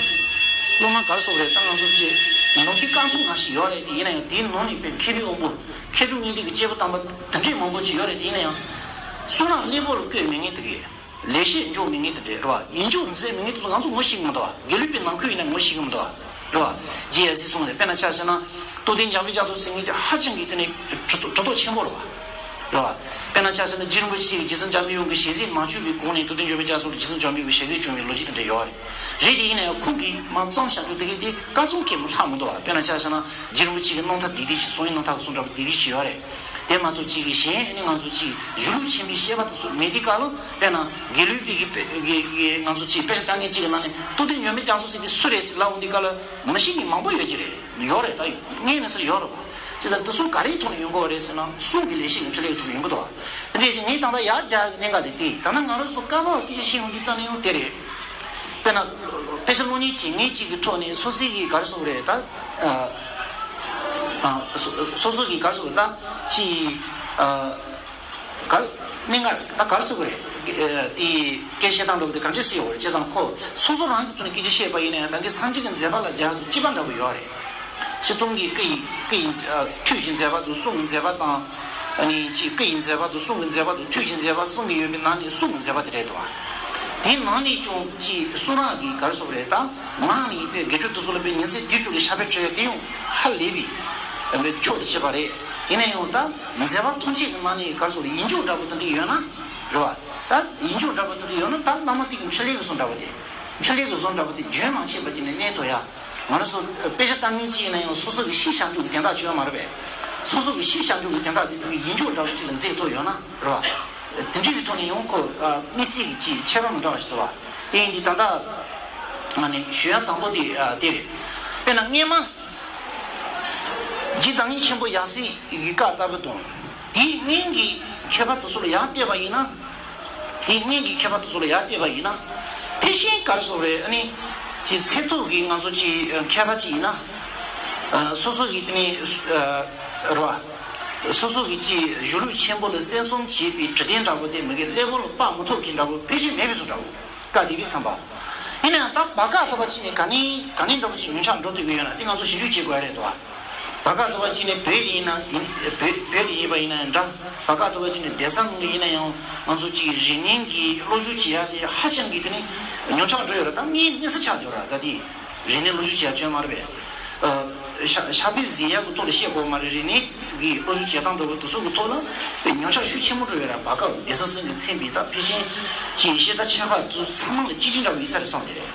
སློབ་མ་ག་རེ་ཟེར་རེད། ད་ང་ཚོ་ཀྱི་ནང་གི་སྐར་ཚོགས་ནང་བཞིན་ཡོད་རེད་དེ། ཡིན་ན་ཡང་དེའི་ནང་ནས་དཔེ་མཁས་པའི་དབང་པོ་མཁས་གྲུབ་གཉིས་ལྡན་གྱི་སྐྱེས་བུ་དམ་པ་དེ་འདྲའི་མང་པོ་ཅིག་ཡོད་རེད་དེ། ཡིན་ན་ཡང་བསོད་ནམས་གླེགས་བམ་ལ་བཀོད་མེད་མཁན་དེ་གས། ལེགས་བཤད་འཇོག་མི་ངན་དེ་འདྲས་རེད་བ། ཡིན་འཇོག་མཛད་མི་ངན་དེ་ཚོ་ང་ཚོ་ངོ་ཤེས་ཀྱི་མི་འདུག་བ། དགེ་ལུགས་པའི་ནང་ཁུལ་ཡིན་ན་ངོ་ཤེས་ཀྱི་མི་འདུག་བ། རེད་བ། རྗེ་ཡབ་སྲས་གསུམ་ལས་དཔེར་ན་ཆ་བཞག་ན་རྟོགས་ལྡན་འཇམ་དཔལ་རྒྱ་མཚོ་ཟེར་མཁན་དེ་ཧ་ཅང་གི་དེ་ནས་གྲུབ་གྲུབ་རྟོགས་ཆེན་པོ་རེད་བ། རེད་བ། དཔེར་ན་ཆ་བཞག་ན་རྗེ་རིན་པོ་ཆེ་རྗེ་བཙུན་འཇམ་པའི་དབྱངས་ཀྱི་ཞལ་གཟིགས་མ་བྱུང་བའི་གོང་ནས་རྟོགས་ལྡན་འཇམ་དཔལ་རྒྱ་མཚོ་ལ་རྗེ་བཙུན་འཇམ་པའི་དབྱངས་ཀྱི་ཞལ་གཟིགས་བྱུང་བའི་ལོ་རྒྱུས་དེ་འདྲ་ཡོད་རེད། རེད་དེ་ཡིན་ན་ཡང་ཁོང་གིས་མར་བརྩམས་བཞག་རྒྱུ་དེ་གས་དེ་ཀ་ཙུང་གེ་མོ་ལྷག་མི་འདུག་བ། དཔེར་ན་ཆ་བཞག་ན་རྗེ་རིན་པོ་ཆེ་གི་རྣམ་ཐར་འདི་འདི་ཞིག་གསུང་ཡིག་རྣམ་ཐར་གི་གསུང་འདྲ་པོ་འདི་འདི་ཞིག་ཡོད་རེད། དེ་མ་གཏོགས་གཅིག་གི་གཞན་ནི་ང་ཚོ་གཅིག་གཞུང་ལུགས་ཆེན་པོའི་བཤད་པ་དེ་ཚོ་མེད་དུས་སྐབས་ལ། དཔེར་ན་དགེ་ལུགས་པའི་གི་དཔེ་གི་གི་ང་ཚོ་གཅིག་དཔེ་ཆ་ལྟ་མཁན་གཅིག་གི་ནང་ནས་རྟོགས་ལྡན་འཇམ་དཔལ་རྒྱ་མཚོ་ཟེར་དེ་སུ་རེད་ཟེར་ལབ་འོང་དུས་སྐབས་ལ་མི་ཤེས་མཁན་མང་པོ་ཡོད་ཀྱི་རེད། ཡོད་རེད། ད་ངས་ནི་ཟེར་ཡོད་རེད་བ། བྱས་ཙང་དེ་ཚོ་ག་རེའི་ཐོག་ནས་ཡོང་གི་ཡོད་རེད་ཟེར་ན་གསུང་གི་ལེགས་བཤད་ཀྱི་འཕྲིན་ལས་ཀྱི་ཐོག་ནས་ཡོང་གི་འདུག་བ། དེ་འདྲ་ཡིན་དུས་ངས་ད་ལྟ་ཡར་སྦྱར་གི་གནད་འགག་དེ་དེ་ད་ནི་ང་རང་ཚོ་བཀའ་བབས་སྐད་ཆ་བཤད་ཡོང་དུས་ཙམ་ནས་ཡང་དེ་རེད། དཔེར་ན། དཔེ་ཆ་སློབ་གཉེར་བྱེད་མཁན་གཅིག་གི་ཐོག་ནས་སོ་སོའི་གི་ག་རེ་ཟེར་དགོས་རེད་ད། ཨ། ཨ། སོ་སོ་སོ་གི་ག་རེ་ཟེར་དགོས་རེད་ད། ཅི། ཨ། ག་རེ། གནད་འགག་ད་ག་རེ་ཟེར་དགོས་རེད། ཨ། དེ་སྐད་བཤད་སྟངས་འདྲ་པོ་དེ་ག་འདྲ་ཟེར་དགོས་རེད། བྱས་ཙང་ཁོ་སོ་སོ་རང་གི་ཐོག་ནས་སྐད་ཆ་བཤད་པ་ཡིན་ན་ཡང་ད་གིན་སངས་རྒྱས་ཀྱི་མཛད་པ་ལ་སྦྱར་དུས་སྤྱི་པ་འདྲ་པོ་ཡོད་རེད། སྤྱིར་བཏང་གི་སྐུ་ཡི་སྐུ་ཡི་མཛད་ཨ། ཐུགས་ཀྱི་མཛད་པ་དང་གསུང་གི་མཛད་པ་དང་། ཨ་ནི་ཅིག་སྐུ་ཡི་མཛད་པ་དང་གསུང་གི་མཛད་པ་དང་ཐུགས་ཀྱི་མཛད་པ་གསུང་གི་ཡོད་པའི་ནང་ནས་གསུང་གི་མཛད་པ་དེ་རེད་དོ། དེའི་ནང་ནས་ཀྱང་ཅིག་གསུང་རབ་ཀྱི་ག་རེ་ཟེར་དགོས་རེད་ད། ངག་ནས་དཔེ་དགེ་ཕྲུག་དེ་ཚོ་ལ་དཔེ་ཉིན་མཚན་དུས་དྲུག་ལ་ཕྱག་དཔེ་སྤྲད་ཡ་དེ་ཡང་ཧ་ལས་པའི་མཆོག་ཏུ་གཅེས་པ་རེད། ཡིན་ན་ཡང་ད་མཛད་པ་ཐམས་ཅད་ཀྱི་ནང་ནས་ག་རེ་ཟེར་དགོས་རེད། ཡིད་འཇོག་འདྲ་པོ་དེ་འདྲ་ཡོད་ན་རེད་བ། ད་ཡིད་འཇོག་འདྲ་པོ་དེ་འདྲ་ཡོད་ན་ད་བླ་མ་དེ་གི་འཕྲིན་ལས་ཀྱི་གསུང་འདྲ་པོ་དེ། འཕྲིན་ལས་ཀྱི་གསུང་འདྲ་པོ་དེ་རྒྱུན་མ་ཆད་པ་ཅིག་ནས་གནས་ཐུབ་ཡ། ང་རང་ཚོ་དཔེ་ཆ་ལྟ་མཁན་ཅིག་ཡིན་ན་ཡང་སོ་སོ་གི་ཤེས་བྱ་འཇུག་གི་དོན་དག་ཅིག་ཡོད་མ་རེད་པས། སོ་སོ་གི་ཤེས་བྱ་འཇུག་གི་དོན་དག་དེ་དུས་ཡིད་འཇོག་འདྲ་པོ་ཅིག་ལ་མཛད་ཐུབ་ཡོད་ན་རེད་བ། དེ་འདྲ་ཡི་ཐོག་ནས་ཡང་ཁོ་དམིགས་བསལ་གྱི་ཅིག་ཁྱད་པར་མི་འདྲ་བ་ཞིག་འདུག་བ། དེ་ཡིན་དུས་ད་ལྟ་ང་ནི་ཞུ་ཡ་དང་པོ་དེ་དེ་རེད། དཔེར་ན་སྔས་མ་རྗེ་བདག་ཉིད་ཆེན་པོ་ཡབ་སྲས་ཀྱི་བཀའ་ལྟ་བུ་དང་དེའི་སྔོན་གྱི་མཁས་པ་དེ་ཚོ་ལ་ཡང་བལྟས་པ་ཡིན་ན། དེའི་སྔོན་གྱི་མཁས་པ་དེ་ཚོ་ལ་ཡར་བལྟས་པ་ཡིན་ན། ཕལ་ཆེར་ག་རེ་ཟེར་དགོས་རེད། ཨ་ནི། ཅིག་ཚད་ཐུབ་ཀྱི་ང་ཚོ་ཅིག་མཁས་པ་ཅིག་ཡིན་ན། ཨ། སོ་སོ་གི་དེ་ནི། ཨ། རེད་བ། སོ་སོ་གི་ཅིག་གཞུང་ལུགས་ཆེན་པོ་ལ་གསན་བསམ་བྱེད་པའི་དྲི་ལྡན་འདྲ་པོ་དེ་མི་གི་ཀླད་པ་ལ་དཔག་མི་ཐུབ་མཁན་འདྲ་པོ་ཕལ་ཆེར་མེད་པའི་བཟོ་འདྲ་པོ། བཀའ་དེ་གི་བསམ་པ། ཡིན་ན་ཡང་ད་བར་སྐབས་ཐོག་པ་ཅིག་ནས་ག་ནས་ག་ནས་འདྲ་པོ་ཅིག་ཉམས་ཆག་འགྲོ་སྡོད་ཀྱི་ཡོད་ན་དེ་ང་ཚོ་ཞིབ་འཇུག་བྱེད་དགོས་ཡ་རེད་དོ། བར་སྐབས་ཐོག་པ་ཅིག་ནས་བོད་ལ་ཡིན་ན་ཡིན། བོད་བོད་ལ་ཡིན་པ་ཡིན་ན་ཡང་འདྲ། བར་སྐབས་ཐོག་པ་ཅིག་ནས་བསྡད་ས་ནང་ལ་ཡིན་ན་ཡང་ང་ཚོ་ཅིག་རིག་གནས་ཀྱི་སློབ་སྦྱོང་བྱེད་ཡ་དེ་ཧ་ཅང་གི་དེ་ནི་ཉམས་ཆག་འགྲོ་ཡོད་ར། ད་ངའི་གནས་ས་ཆགས་ཡོད་ར། ད་དེ་རིག་གནས་སློབ་སྦྱོང་བྱེད་ཡ་བྱོན་མ་རེད་པས། ཨ། ཕྱག་ཕྱག་དཔེ་གཟིགས་ཡ་གི་ཐོག་ལ་བཤད་དགོས་མ་རེད། རིག་གནས་ཀྱི་སློབ་སྦྱོང་བྱེད་སྟངས་འདྲ་བོ་དེ་ཚོ་གི་ཐོག་ལ་ཉམས་ཆག་ཤུགས་ཆེན་པོ་འགྲོ་ཡོད་ར། བར་སྐབས་བསྡད་ས་ཟིན་གི་མཚན་པའི་ད་ཕལ་ཆེར་ཅིག་བཤད་ད་ཆ་ཁག་ཚོ་ཚང་མ་ལ་གཅིག་གཅིག་འདྲ་བོ་ཡིན་ས་རེད་བསམ་དེ་རེད།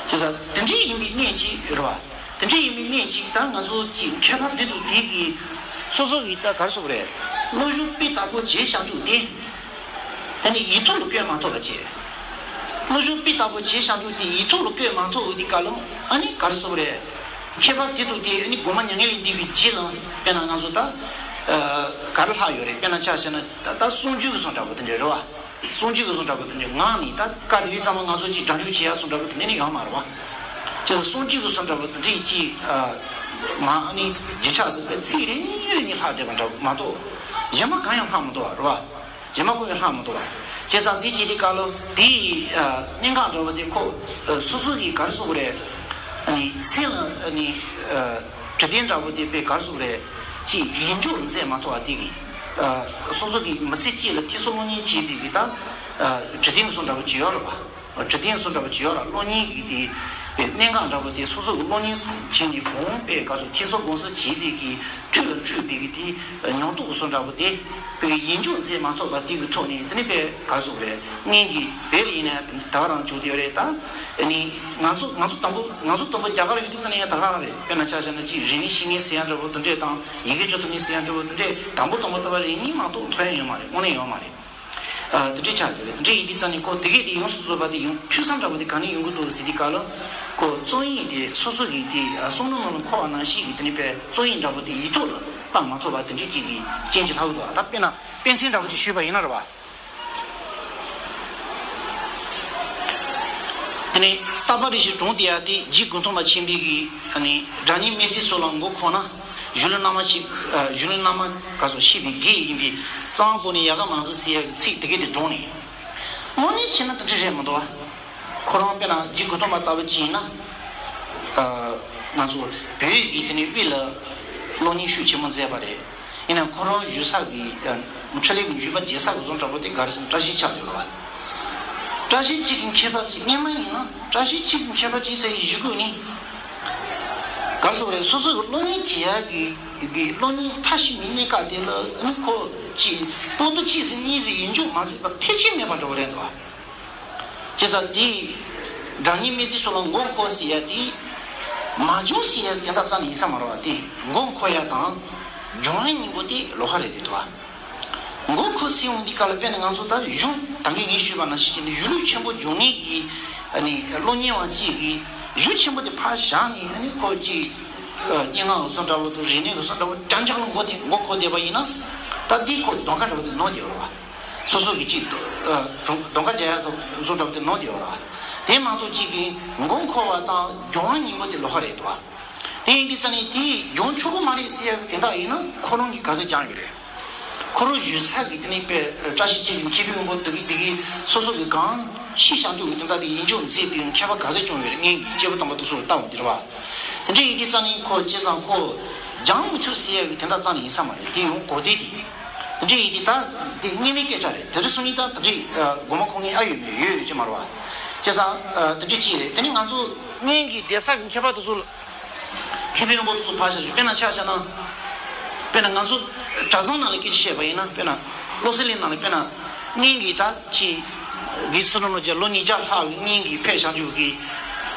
བྱས་ཙང་དེ་འདྲའི་ཡིན་པའི་གནད་ཅིག་རེད་བ། དེ་འདྲའི་ཡིན་པའི་གནད་ཅིག་ད་ང་ཚོ་ཅིག་མཁས་པ་དེ་དང་དེ་གི་ སོ་སོ་གི་ད་ག་རེ་ཟེར་དགོས་རེད། བློ་གཟུ་དཔེ་ལྟ་བུ་བྱས་བཞག་འཇུག་དེ། ད་ནི་ཡིག་ཐོག་ལ་བཀོད་མ་ཐུབ་པ་བྱས། བློ་གཟུ་དཔེ་ལྟ་བུ་བྱས་བཞག་འཇུག་དེ་ཡིག་ཐོག་ལ་བཀོད་མ་ཐུབ་འོ་དེ་ག་ལ་ཨ་ནི་ག་རེ་ཟེར་དགོས་རེད། མཁས་པ་དེ་ཚོ་དེ་ཨ་ནི་དགོངས་པ་མྱ་ངན་ལས་འདས་པའི་རྗེས་ལ་དཔེར་ན་ང་ཚོ་ད་ག་རེ་ལྷག་ཡོད་རེད། དཔེར་ན་ཆ་བཞག་ན་ད་ད་གསུང་ཆོས་ཀྱི་བཟོ་འདྲ་པོ་དེ་འདྲ་རེད་བ། གསུང་ཆོས་ཀྱི་བཟོ་འདྲ་པོ་དེ་འདྲའི་ངག་ནས་ད་བཀའ་དེ་ཚང་མ་ང་ཚོ་ཅིག་སྒྲ་འཇུག་བྱེད་ཡ་བཟོ་འདྲ་པོ་དེ་འདྲ་ནི་ཡོད་མ་རེད་བ། བྱས་ཙང་གསུང་ཆོས་ཀྱི་བཟོ་འདྲ་པོ་དེ་འདྲའི་ཅིག་ཨ། མ་ཨ་ནི་བརྗིད་ཆགས་ཟེར་བའི་ཚིག་རེ་གཉིས་རེ་གཉིས་ལྷག་བསྡད་པ་འདྲ་མ་གཏོགས། གཞན་པ་གང་ཡང་ལྷག་མི་འདུག་བ་རེད་བ། གཞན་པ་ཀུན་ཡང་ལྷག་མི་འདུག་བ། བྱས་ཙང་འདི་ཅིག་དེ་བཀའ་སློབ་དེའི་ཨ་གནད་འགག་འདྲ་པོ་དེ་ཁོ་ཨ་སོ་སོ་གིས་ག་རེ་ཟེར་དགོས་རེད། ཨ་ནི་སེམས་ལ་ཨ་ནི་ཨ་དྲི་བདེན་འདྲ་པོ་དེ་དཔེ་ག་རེ་ཟེར་དགོས་རེད། ཅིག་ཡིད་འཇོག་མཛད་མ་ཐུབ་པ་དེ་གིས། ཨ་སོ་སོ་གིས་མི་ཚེ་གཅིག་ལ་ཐེ་ཚོམ་གློ་སྙིང་བྱས་པའི་གི་ད། ཨ་དྲི་བདེན་བཟོ་འདྲ་པོ་བྱེད་ཡོད་རེད་པ། དྲི་བདེན་བཟོ་འདྲ་པོ་བྱེད་ཡོད་རེད། གློ་སྙིང་གི་དེ། དཔེ་གནད་འགག་འདྲ་པོ་དེ་སོ་སོ་གི་གློ་སྙིང་བྱས་ནས་གོང་དཔེ་ག་ཚོད་ཐེ་ཚོམ་དགོངས་སེལ་བྱས་པའི་གི་ཐུགས་ལ་འཁྲུལ་པའི་གི་དེ་མྱོང་རྟོགས་བཟོ་འདྲ་པོ་དེ། དཔེ་ཡིད་འཇོག་མཛད་མ་ཐུབ་པ་དེ་གི་ཐོག་ནས་དེ་ནི་དཔེ་ག་རེ་ཟེར་དགོས་རེད། སྔོན་གྱི་བོད་ལ་ཡིན་ན་ད་ག་རང་བྱུང་བསྡད་ཡོད་རེད་ད། ཨ་ནི་ང་ཚོ་ང་ཚོ་དང་པོ་ང་ཚོ་དང་པོ་རྒྱ་གར་ཡོད་དུས་ཙམ་ནས་ཡང་ད་ག་རང་རེད། དཔེར་ན་ཆ་བཞག་ན་ཅིག་རིག་གནས་ཤེས་མཁན་ཟེར་ཡ་འདྲ་པོ་དེ་འདྲས་དང་ཡི་གེ་འབྲི་ཐུབ་མཁན་ཟེར་ཡ་འདྲ་པོ་དེ་འདྲས་དང་པོ་དང་པོ་ལྟ་བ་རེ་གཉིས་མ་གཏོགས་ཐོན་ཡ་ཡོད་མ་རེད། དངོས་གནས་ཡོད་མ་རེད། ཨ་དེ་འདྲས་ཆགས་ཀྱི་རེད། དེ་འདྲས་ཡིན་དུས་ཙམ་ནས་ཁོ་དེ་གས་དེ་ཡོངས་སུ་རྫོགས་པ་དེ་ཡོང་ཐུབ་ས་འདྲ་པོ་དེ་ག་ནས་ཡོང་གི་འདུག་ཟེར་དུས་སྐབས་ལ། ཁོ་རྩོམ་ཡིག་དེ་སོ་སོ་གིས་དེ་བསམ་བློ་ནང་ལ་འཁོར་བ་ནང་བཞིན་གྱི་དེ་ནས་དཔེ་རྩོམ་ཡིག་འདྲ་པོ་དེ་ཡིག་ཐོག་ལ་བཏང་མ་ཐུབ་པ་དེ་འདྲས་ཅིག་གི་རྐྱེན་གྱིས་ལྷག་གི་འདུག་ད་དཔེར་ན་དཔེ་མཚོན་འདྲ་པོ་ཅིག་ཞུས་པ་ཡིན་ན་རེད་བ། དེ་ནས་རྟག་པ་རེ་ཞིག་གྲོངས་ཏེ་ཡ་དེ་རྗེ་མགོན་ཐོགས་མ་ཆེན་པོའི་གི་ཨ་ནི་སྒྲ་སྙན་སྨྲས་ཚིག་སོགས་ལ་མགོ་འཁོར་ན། གཞུང་ལུགས་རྣལ་མ་ཞིག་ཨ་གཞུང་ལུགས་རྣལ་མ་ག་སོགས་ཤེས་པའི་དགེ་ཡིན་པས་རྩ་བ་པོ་ནས་ཡལ་ག་མ་འཛིན་ཟེར་ཡ་གི་ཚིག་དེ་གས་དེ་བགྲངས་ནས། དངོས་གནས་བྱས་ན་དེ་འདྲ་རེད་མི་འདུག་བ། ཁོ་རང་དཔེར་ན་རྗེ་མགོན་ཐོགས་མ་ལྟ་བུ་ཅིག་ཡིན་ན། ཨ་ང་ཚོ་བོད་ཡིག་གི་དེ་ནས་དབུས་ལ་སློབ་གཉེར་ཤུགས་ཆེན་པོ་མཛད་པ་རེད། ཡིན་ནའང་ཁོ་རང་བཞུགས་ས་གི་ཨ་འཕྲིན་ལས་ཀྱི་འཇུག་པ་རྒྱས་ས་གི་བཟོ་འདྲ་པོ་དེ་ག་རེ་ཟེར་ན་བཀྲ་ཤིས་ཆགས་ཡོད་རེད་བ། བཀྲ་ཤིས་འཁྱིལ་གྱི་མཁས་པ་ཅིག་སྔོན་མ་ཡིན་ན་བཀྲ་ཤིས་འཁྱིལ་གྱི་མཁས་པ་ཅིག་ཟེར་ཡི་ཞུ་དགོས་ནི། ག་རེ་ཟེར་བ་རེད། སོ་སོ་གི་སློབ་གཉེར་བྱེད་ཡ་གི་གི་སློབ་གཉེར་མཐའ་ཞིག་མི་གནས་ཀ་དེ་ལ་ནི་ཁོ་ཅིག་པོ་ཏི་གཅིག་ཟེར་གཉིས་ཟེར་ཡིད་འཇོག་མ་བྱས་པ་ཕལ་ཆེར་མེད་པ་འདྲ་བོ་རེད་འདུག་བ། བྱས་ཙང་དེ་སྒྲ་སྙན་སྨྲས་ཚིག་སོགས་ལ་མགོ་འཁོར་ཟེར་ཡ་དེ་མ་བྱུང་ཟེར་ཡ་དེ་འདྲ་རྩ་ནས་ཡིན་ས་མ་རེད་བ། དེ་མགོ་འཁོར་ཡ་དང་སྦྱོང་བའི་སྙིང་པོ་དེ་ལོགས་ཀ་རེད་དེ་འདུག་བ། མགོ་འཁོར་ཟེར་འོང་དུས་སྐབས་ལ་དཔེར་ན་ང་ཚོ་ད་གཞུང་ད་གིན་ངས་ཞུས་པ་ནང་བཞིན་བྱས་ནས་གཞུང་ལུགས་ཆེན་པོ་སྦྱོང་མཁན་གྱི་ཨ་ནི་སློབ་གཉེར་བ་གཅིག་གིས་གཞུང་ཆེན་པོ་དེ་ཕར་བཞག་ནས་ཨ་ནི་ཁོ་གཅིག་སྙན་ངག་གི་བཟོ་འདྲ་བོ་དང་རིག་གནས་ཀྱི་བཟོ་འདྲ་བོ་རྐྱང་རྐྱང་ལ་མགོ་དེ་མགོ་འཁོར་བསྡད་པ་ཡིན་ན། ད་འདི་ཁོ་གདོང་ཁ་འདྲ་བོ་དེ་ནོར་བསྡད་ཡོད་རེད་བ། སོ་སོ་གི་གཅིག་ཨ་གདོང་ཁ་རྒྱག་ཡ་བཟོ་བཟོ་འདྲ་བོ་དེ་ནོར་བསྡད་ཡོད་རེད་བ། དེ་མ་གཏོགས་གཅིག་གི་མགོ་འཁོར་བ་དང་སྦྱོང་བའི་སྙིང་པོ་དེ་ལོགས་ཀ་རེད་འདུག་བ། དེ་ཡིན་དུས་ཙ་ནས་དེ་སྦྱོང་ཆོག་གི་མ་རེད་ཟེར་ཡ་དེ་འདྲ་ཡིན་ན་ཁོ་རང་གིས་ག་ཚོད་སྦྱངས་ཡོད་རེད། ཁོ་རང་བཞུགས་ས་གི་དེ་ནས་དཔེ་བཀྲ་ཤིས་འཁྱིལ་གྱི་མཁས་པའི་དབང་པོ་དེ་གི་དེ་གི་སོ་སོ་གི་གང་ཤེས་བྱང་ཆུབ་ཀྱི་དོན་དག་དེ་ཡིད་འཇོག་མཛད་པའི་མཁས་པ་ག་ཚོད་བྱུང་ཡོད་རེད། སྔོན་གྱི་སྐྱེས་བུ་དམ་པ་དེ་ཚོ་ལ་ལྟ་འོང་དེ་རེད་བ། དེ་འདྲ་ཡིན་དུས་ཙ་ནས་ཁོ་བྱས་ཙང་ཁོ་སྦྱང་མི་ཆོག་ཟེར་ཡ་གི་དོན་དག་རྩ་ནས་ཡིན་ས་མ་རེད། དེ་ཡང་གོ་བདེ་དེ། དེ་འདྲ་ཡིན་དུས་ད་དེ་སྔོན་མའི་སྐད་ཆ་རེད། དེ་རིང་སང་ཉིན་ད་དེ་འདྲ་ཨ་མགོ་མ་འཁོར་མཁན་ཨ་ཡོད་མེད་ཡོད་ཡོད་ཀྱི་མ་རེད་བ། བྱས་ཙང་ཨ་དེ་འདྲ་ཅིག་རེད། དེ་ནས་ང་ཚོ་སྔོན་གྱི་གདན་ས་གི་མཁས་པ་དེ་ཚོ་ལ། མཁས་པའི་དབང་པོ་དེ་ཚོ་ཕར་བཞག་རྒྱུ། དཔེར་ན་ཆ་བཞག་ན། དཔེར་ན་ང་ཚོ་གྲྭ་ཚང་ནང་ལ་སྐད་ཆ་བཤད་པ་ཡིན་ན། དཔེར་ན་བློ་གསལ་གླིང་ནང་ལ་དཔེར་ན་སྔོན་གྱི་ད་ཅིག་དགེ་ཚུལ་ཁྲིམས་རྣམ་རྒྱལ་ལོ་ཉིས་བརྒྱ་ལྷག་གི་སྔོན་གྱི་ཕེབས་བཞག་རྒྱུ་གི།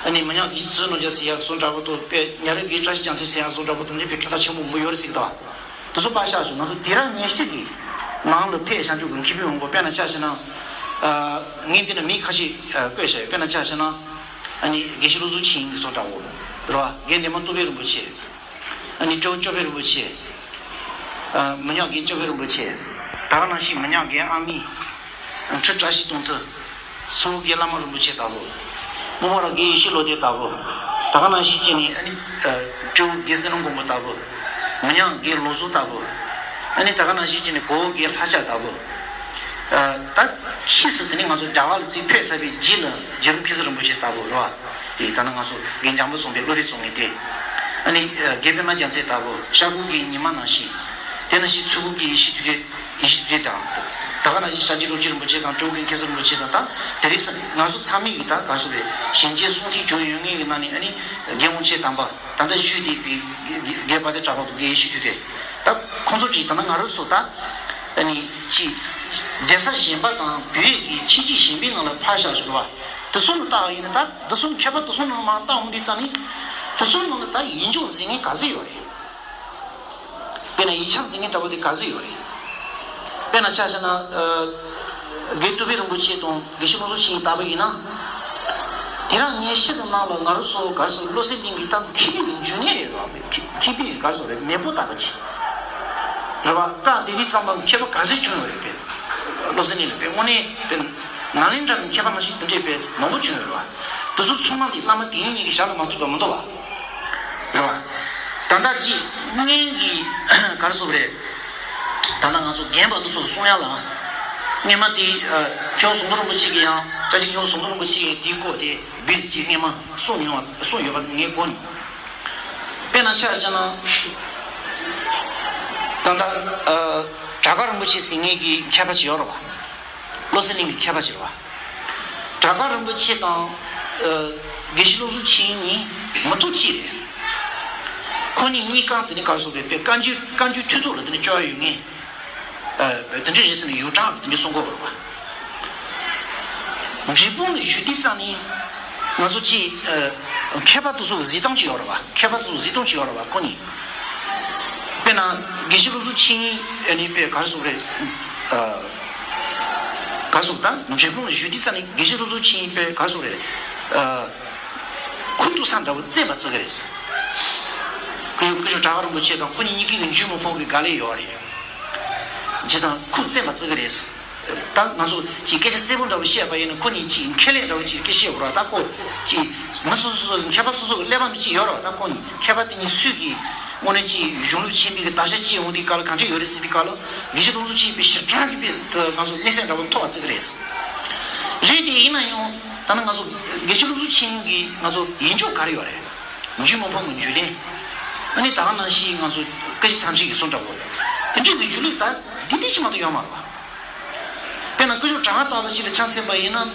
ཨ་ནི་མི་ཉག་དགེ་ཚུལ་ཁྲིམས་རྣམ་རྒྱལ་ཟེར་ཡག་བཟོ་འདྲ་པོ་དང་དཔེ་ཉ་རིགས་དགེ་བཀྲ་ཤིས་རྒྱ་མཚོ་ཟེར་ཡག་བཟོ་འདྲ་པོ་དེ་འདྲའི་དཔེ་ཁྱད་པར་ཆེན་པོ་མང་པོ་ཡོད་རེད་ཟེར་གི་འདུག་དེ་ཚོ་ཕར་བཞག་ཞུ། ང་ཚོ་དེང་རབས་ཉིན་བཞིན་གྱི་ནང་ལ་ཕེབས་བཞག་རྒྱུ་གི་མཁས་པའི་དབང་པོ། དཔེར་ན་ཆ་བཞག་ན། ཨ་ངས་འདི་ན་མི་ཁ་ཤས་ཨ་བཀོད་བཞག་ཡོད། དཔེར་ན་ཆ་བཞག་ན། ཨ་ནི་དགེ་བཤེས་བློ་བཟང་ཆོས་དབྱིངས་ཀྱི་བཟོ་འདྲ་པོ་རེད་བ། རྒན་འདན་མ་ཏོག་དཔལ་རིན་པོ་ཆེ། ཨ་ནི་སྤྲེའུ་ཅོ་འཕེན་རིན་པོ་ཆེ། ཨ་མི་ཉག་རྒན་ཅོ་འཕེན་རིན་པོ་ཆེ། ད་ག་ནང་བཞིན་མི་ཉག་རྒན་ཨ་མི། ཁྲི་བཀྲ་ཤིས་དོན་ཐུབ། ཚུར་རྒན་བླ་མ་རིན་པོ་ཆེ་ལྟ་བུ། སྨོན་མོ་རང་རྒན་ཡེ་ཤེས་བློ་ལྡན་ལྟ་བུ། ད་ག་ནང་བཞིན་བྱས་ནས་ཨ་ནི་ཨ་སྤྲེའུ་རྒན་བསོད་ནམས་མགོན་པོ་ལྟ་བུ། མི་ཉག་རྒན་བློ་བཟང་ལྟ་བུ། ཨ་ནི་ད་ག་ནང་བཞིན་བྱས་ནས་གོ་བོ་རྒན་ལྷ་ལྕམ་ལྟ་བུ། ཨ་ད་ཕྱིས་སུ་དེ་ནི་ང་ཚོ་རྒྱ་གར་ལ་ཚུར་ཕེབས་ཚར་བའི་རྗེས་ལ་རྗེ་རིན་མཁན་ཟུར་རིན་པོ་ཆེ་ལྟ་བུ་རེད་བ། དེ་ད་ནི་ང་ཚོ་རྒན་འཇམ་དཔལ་གསུམ་པའི་བློ་རིག་བཙོང་མཁན་དེ། ཨ་ནི་རྒན་པད་མ་རྒྱལ་མཚན་ལྟ་བུ། ཤར་ཁུག་རྒན་ཉི་མ་ནང་བཞིན། དེ་ནང་བཞིན་མཚོ་ཁུག་རྒན་ཡེ་ཤེས་དུས་དྲན། ཡེ་ཤེས་དུས་དྲན་དང་། ད་ག་ནང་བཞིན་ཤར་རྒྱས་རྡོ་རྗེ་རིན་པོ་ཆེ་དང་སྤྲེའུ་རྒན་མཁན་ཟུར་རིན་པོ་ཆེ་དང་། ད་དེ་རིང་སང་ང་ཚོ་ཚང་མས་ཀྱི་ད་ག་རེ་ཟེར་དགོས་རེད། གཞོན་སྐྱེས་གསུང་ཐོས་བྱུང་ཡོད་མཁན་གྱི་ནང་ནས་ཨ་ནི་རྒན་དབང་ཆེན་དམ་པ། ད་ལྟ་བཞུགས་བསྡད་པའི་རྒན་དཔལ་ལྡན་གྲགས་པ་དང་རྒན་ཡེ་ཤེས་དུས་དྲན། ད་ཁོང་ཚོ་གཅིག་ད་ལྟ་ང་རང་ཚོ་ད་ཨ་ནི་གཅིག་གདན་ས་གཞན་པ་དང་བོད་ཀྱི་ཆོས་བརྒྱུད་གཞན་པའི་ནང་ལ་ཕར་བཞག་ཞོར་བ། དེ་ཚོ་ལ་བལྟ་བ་ཡིན་ན། ད་དེ་ཚོ་མཁས་པ་དེ་ཚོ་ནང་མར་བལྟ་འོང་དུས་ཙམ་ནས། དེ་ཚོ་ནང་ལ་ད་ཡིད་འཇོག་མཛད་མཁན་ག་ཚོད་ཡོད་རེད། དཔེར་ན་ཡིག་ཆ་འཛིན་མཁན་འདྲ་པོ་དེ་ག་ཚོད་ཡོད་རེད། དཔེར་ན་ཆ་བཞག་ན། ཨ། དགེ་བསྟོད་པའི་རིན་པོ་ཆེ་དང་དགེ་བཤེས་བློ་བཟང་ཆོས་དབྱིངས་ལྟ་བུ་ཡིན་ན། དེ་རིང་ངས་ཕྱི་དང་ནང་ལ་ང་རང་ཚོ་ག་རེ་ཟེར། བློ་གསལ་གླིང་གི་ད་མཁས་པའི་འཇོན་ནི་རེད་དོ། མཁས་པའི་ག་རེ་ཟེར་རེད། མེས་པོ་ལྟ་བུ་ཅིག་རེད་བ། ད་དེ་དུས་ཙམ་པ་མཁས་པ་ག་ཚོད་བྱུང་ཡོད་རེད་པས། བློ་གསལ་གླིང་ལ་པས་དངོས་གནས་པས་ནཱ་ལེནྡྲ་གི་མཁས་པ་ནང་བཞིན་དེ་འདྲས་པས་མང་པོ་བྱུང་ཡོད་རེད་བ། དེ་ཚོ་ཚང་མ་དེ་བླ་མ་དེ་ཉིད་ཀྱི་ཞབས་ལ་མ་ཐུག་པ་མི་འདུག་བ། རེད་བ། ད་ལྟ་ཅིག་སྔོན་གྱི་ག་རེ་ཟེར་རེད། ད་ལྟ་ང་ཚོ་རྒན་པ་དེ་ཚོ་གསུང་ཡག་ལ། སྔོན་མ་དེ་ཨ། མཁན་པོ་ཟམ་གདོང་རིན་པོ་ཆེ་གིས་ཡང་། བཀྲ་ཤིས་མཁན་པོ་ཟམ་གདོང་རིན་པོ་ཆེ་གིས་དེའི་སྐོར་དེ་བིས་ཀྱི་སྔོན་མ་གསུངས་མྱོང་བ། གསུངས་ཡོད་པ་ངས་གོ་མྱོང་། དཔེར་ན་ཆ་བཞག་ན། ད་ལྟ་ཨ། བྲག་དཀར་རིན་པོ་ཆེ་ཟེར་མཁན་གྱི་མཁས་པ་ཅིག་ཡོད་རེད་བ། བློ་གསལ་གླིང་གི་མཁས་པ་ཅིག་རེད་བ། བྲག་དཀར་རིན་པོ་ཆེ་དང་། ཨ། དགེ་བཤེས་བློ་བཟང་ཆོས་དབྱིངས་གཉིས་མི་ཐོག་གཅིག་རེད། ཁོ་གཉིས་གཉིས་ཀ་དེ་ནི་ག་རེ་ཟེར་རེད་པས། བཀའ་འགྱུར་བཀའ་འགྱུར་མཐུ་སྟོབས་ལ་དེ་ནི་སྐྱོ་བ་ཡོད་མཁན། ཨ། དེ་འདྲ་རེད་ཟེར་ནས་ཡུལ་གྲངས་དེ་འདྲ་གསུང་གི་ཡོད་རེད་བ། འབྲས་སྤུངས་ལ་བཞུགས་དུས་ཙམ་ནས་ང་ཚོ་ཅིག་ཨ། མཁས་པ་དེ་ཚོ་གཟིགས་སྟངས་ཅིག་ཡོད་རེད་བ། མཁས་པ་དེ་ཚོ་གཟིགས་སྟངས་ཅིག་ཡོད་རེད་བ། ཁོ་གཉིས། དཔེར་ན་དགེ་བཤེས་བློ་བཟང་ཆོས་དབྱིངས་ཨ་ནི་དཔེ་ག་རེ་ཟེར་རེད། ཨ། ག་རེ་ཟེར། ད་འབྲས་སྤུངས་ལ་བཞུགས་དུས་ཙམ་ནས་དགེ་བཤེས་བློ་བཟང་ཆོས་དབྱིངས་དཔེ་ག་རེ་ཟེར་རེད། ཨ། ཁུ་བཏུད་ས་འདྲ་བོ་བཙེམས་པ་བརྩི་གི་རེད། སྐུ་སྐུ་ཞབས་བྲག་དཀར་རིན་པོ་ཆེ་དང་ཁོ་གཉིས་གཉིས་ཀའི་གི་འཇུ་མི་ཕོད་གི་དགའ་ལས་ཡོད་རེད། བྱས་ཙང་ཁུ་བཙེམས་པ་བརྩི་གི་རེད། ད་ང་ཚོ་ཅིག་སྐད་ཆ་གསལ་པོ་འདྲ་བོ་བཤད་པ་ཡིན་ན། ཁོ་གཉིས་ཅིག་ཁས་ལེན་འདྲ་བོ་ཅིག་སྐད་བཤད་དགོས་ར། ད་ཁོ་ཅིག་མི་སོ་སོ་སོ་མཁས་པ་སོ་སོ་གི་ཀླད་པ་ནང་ཅིག་ཡོད་ར། ད་ཁོ་གཉིས་མཁས་པ་དེ་གཉིས་སུས་ཀྱིས་དངོས་གནས་ཅིག་གཞུང་ལུགས་ཆེན་པོའི་གི་བརྡར་ཤ་བཅད་འོང་དུས་སྐབས་ལ་གང་འདྲ་ཡོད་རེད་ཟེར་དུས་སྐབས་ལ། དགེ་བཤེས་བློ་བཟང་ཆོས་དཔེ་ཞེ་དྲག་གི་དཔེ་ད་ང་ཚོ་གནས་ཚད་འདྲ་བོ་མཐོ་བ་བརྩི་གི་རེད། རེད་དེ་ཡིན་ན་ཡང་ད་ནི་ང་ཚོ་དགེ་བཤེས་བློ་བཟང་ཆོས་དབྱིངས་ཀྱི་ང་ཚོ་ཡིན་ཕྱོགས་ག་རེ་ཡོད་རེད། འཇུ་མི་ཕོད་ཀྱི་འཇུ་ལེན། ཨ་ནི་ད་ག་ནང་བཞིན་ང་ཚོ་བཀའ་བཞིན་དམ་བཅའ་གི་སྲོལ་འདྲ་བོ། དེ་འདྲའི་གི་འཇུ་ལེན་ད་འདི་འདྲ་ཞིག་མ་གཏོགས་ཡོད་མ་རེད་བ། དཔེར་ན་སྐུ་ཞབས་གྲགས་པ་ལྟ་བུ་ཞིག་ལ་ཆ་མཚོན་པ་ཡིན་ན།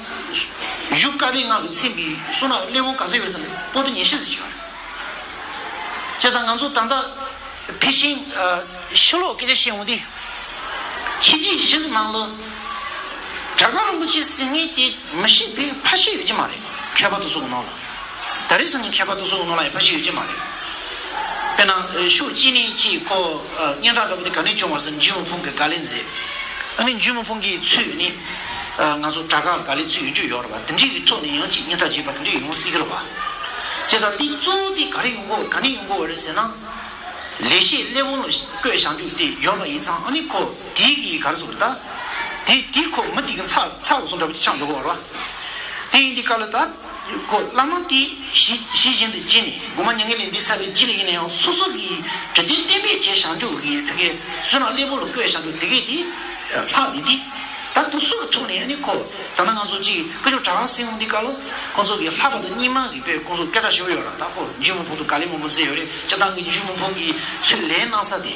གཞུག་བཀའ་པོད་ལྔ་གིས་མཚན་པའི་གསུང་རབ་གླེགས་བམ་ག་ཚོད་ཡོད་ཟེར་ན་པོ་ཏི་ཉི་ཤུ་ཙམ་ཅིག་ཡོད་རེད། བྱས་ཙང་ང་ཚོ་ད་ལྟ་ཕལ་ཆེར་ཨ། ཕྱི་ལོགས་སྐད་ཆ་བཤད་འོང་དུས། ཕྱི་རྒྱལ་གཞན་གྱི་ནང་ལ་བྲག་དཀར་རིན་པོ་ཆེ་ཟེར་མཁན་དེ་མི་ཤེས་པའི་ཕལ་ཆེར་ཡོད་ཀྱི་མ་རེད། མཁས་པ་དེ་ཚོ་གི་ནང་ལ། ད་རེས་ཟེར་མཁན་མཁས་པ་དེ་ཚོ་གི་ནང་ལ་ཡང་ཕལ་ཆེར་ཡོད་ཀྱི་མ་རེད། དཔེར་ན་ཕྱོགས་གཅིག་ནས་ཅིག་ཁོ་ཨ། སྙན་གྲགས་འདྲ་པོ་དེ་ག་ནས་བྱུང་བ་ཟེར་ན། འཇུ་མི་ཕོད་ཀྱིས་དགའ་ལན་མཛད། ཨ་ནི་འཇུ་མི་ཕོད་ཀྱི་ཚུལ་ནི་ཨ། ང་ཚོ་བྲག་དཀར་ལ་དགའ་ལན་ཚུལ་ཡོད་རྒྱུ་ཡོད་རེད་བ། དེ་འདྲའི་གི་ཐོག་ནས་ཡང་ཅིག་སྙན་གྲགས་རྒྱས་པ་དེ་འདྲ་ཡོང་སྲིད་ཀྱི་རེད་བ། བྱས་ཙང་དེ་གཙོ་བོ་དེ་ག་རེ་ཡོང་གི་ཡོད། ག་ནས་ཡོང་གི་ཡོད་རེད་ཟེར་ན། ལེགས་བཤད་གླེགས་བམ་ལ་བཀོད་བཞག་རྒྱུ་དེ་ཡོད་པ་ཡིན་ཙང་། ཨ་ནི་ཁོ་དེ་གི་ག་རེ་ཟེར་དགོས་རེད། ད་དེ་དེ་ཁོ་མི་དེ་གི་ཚབ་ཚབ་སོང་འདྲ་པོ་ཅིག་ཆགས་འགྲོ་གི་ཡོད་རེད་བ། དེ་ཡིན་དུས་སྐབས་ལ་ད་ཁོ་བླ་མ་དེ་ཞི་ཞི་བཞིན་དུ་བརྗེད་ནས། སྒོ་མང་མྱ་ངན་ལས་འདས་ཚར་བའི་རྗེས་ལ་ཡིན་ན་ཡང་སོ་སོ་གི་དྲི་དོན་གཏན་འབེབས་བྱས་བཞག་རྒྱུ་གི་ཕ་གིའི་བསོད་ནམས་གླེགས་བམ་ལ་བཀོད་བཞག་རྒྱུ་དེ་གས་དེ་ལྷག་ནས་དེ། ད་དེ་ཚོ་གི་ཐོག་ནས་ཨ་ནི་ཁོ་ད་ནང་ང་ཚོ་ཅིག་སྐུ་ཞབས་གྲགས་པ་ཟེར་འོང་དུས་སྐབས་ལ་ཁོང་ཚོ་གི་ལྷག་པ་དང་རྙིང་མ་གི་དཔེ་ཁོང་ཚོ་སྐད་གྲགས་ཞེ་པོ་ཡོད་ར། ད་ཁོ་འཇུ་མི་ཕོད་དུ་དགའ་ལན་མང་པོ་མཛད་ཡོད་རེད། སྤྱིར་བཏང་གི་འཇུ་མི་ཕོད་ཀྱི་ཚུར་ལན་གནང་ས་དེ།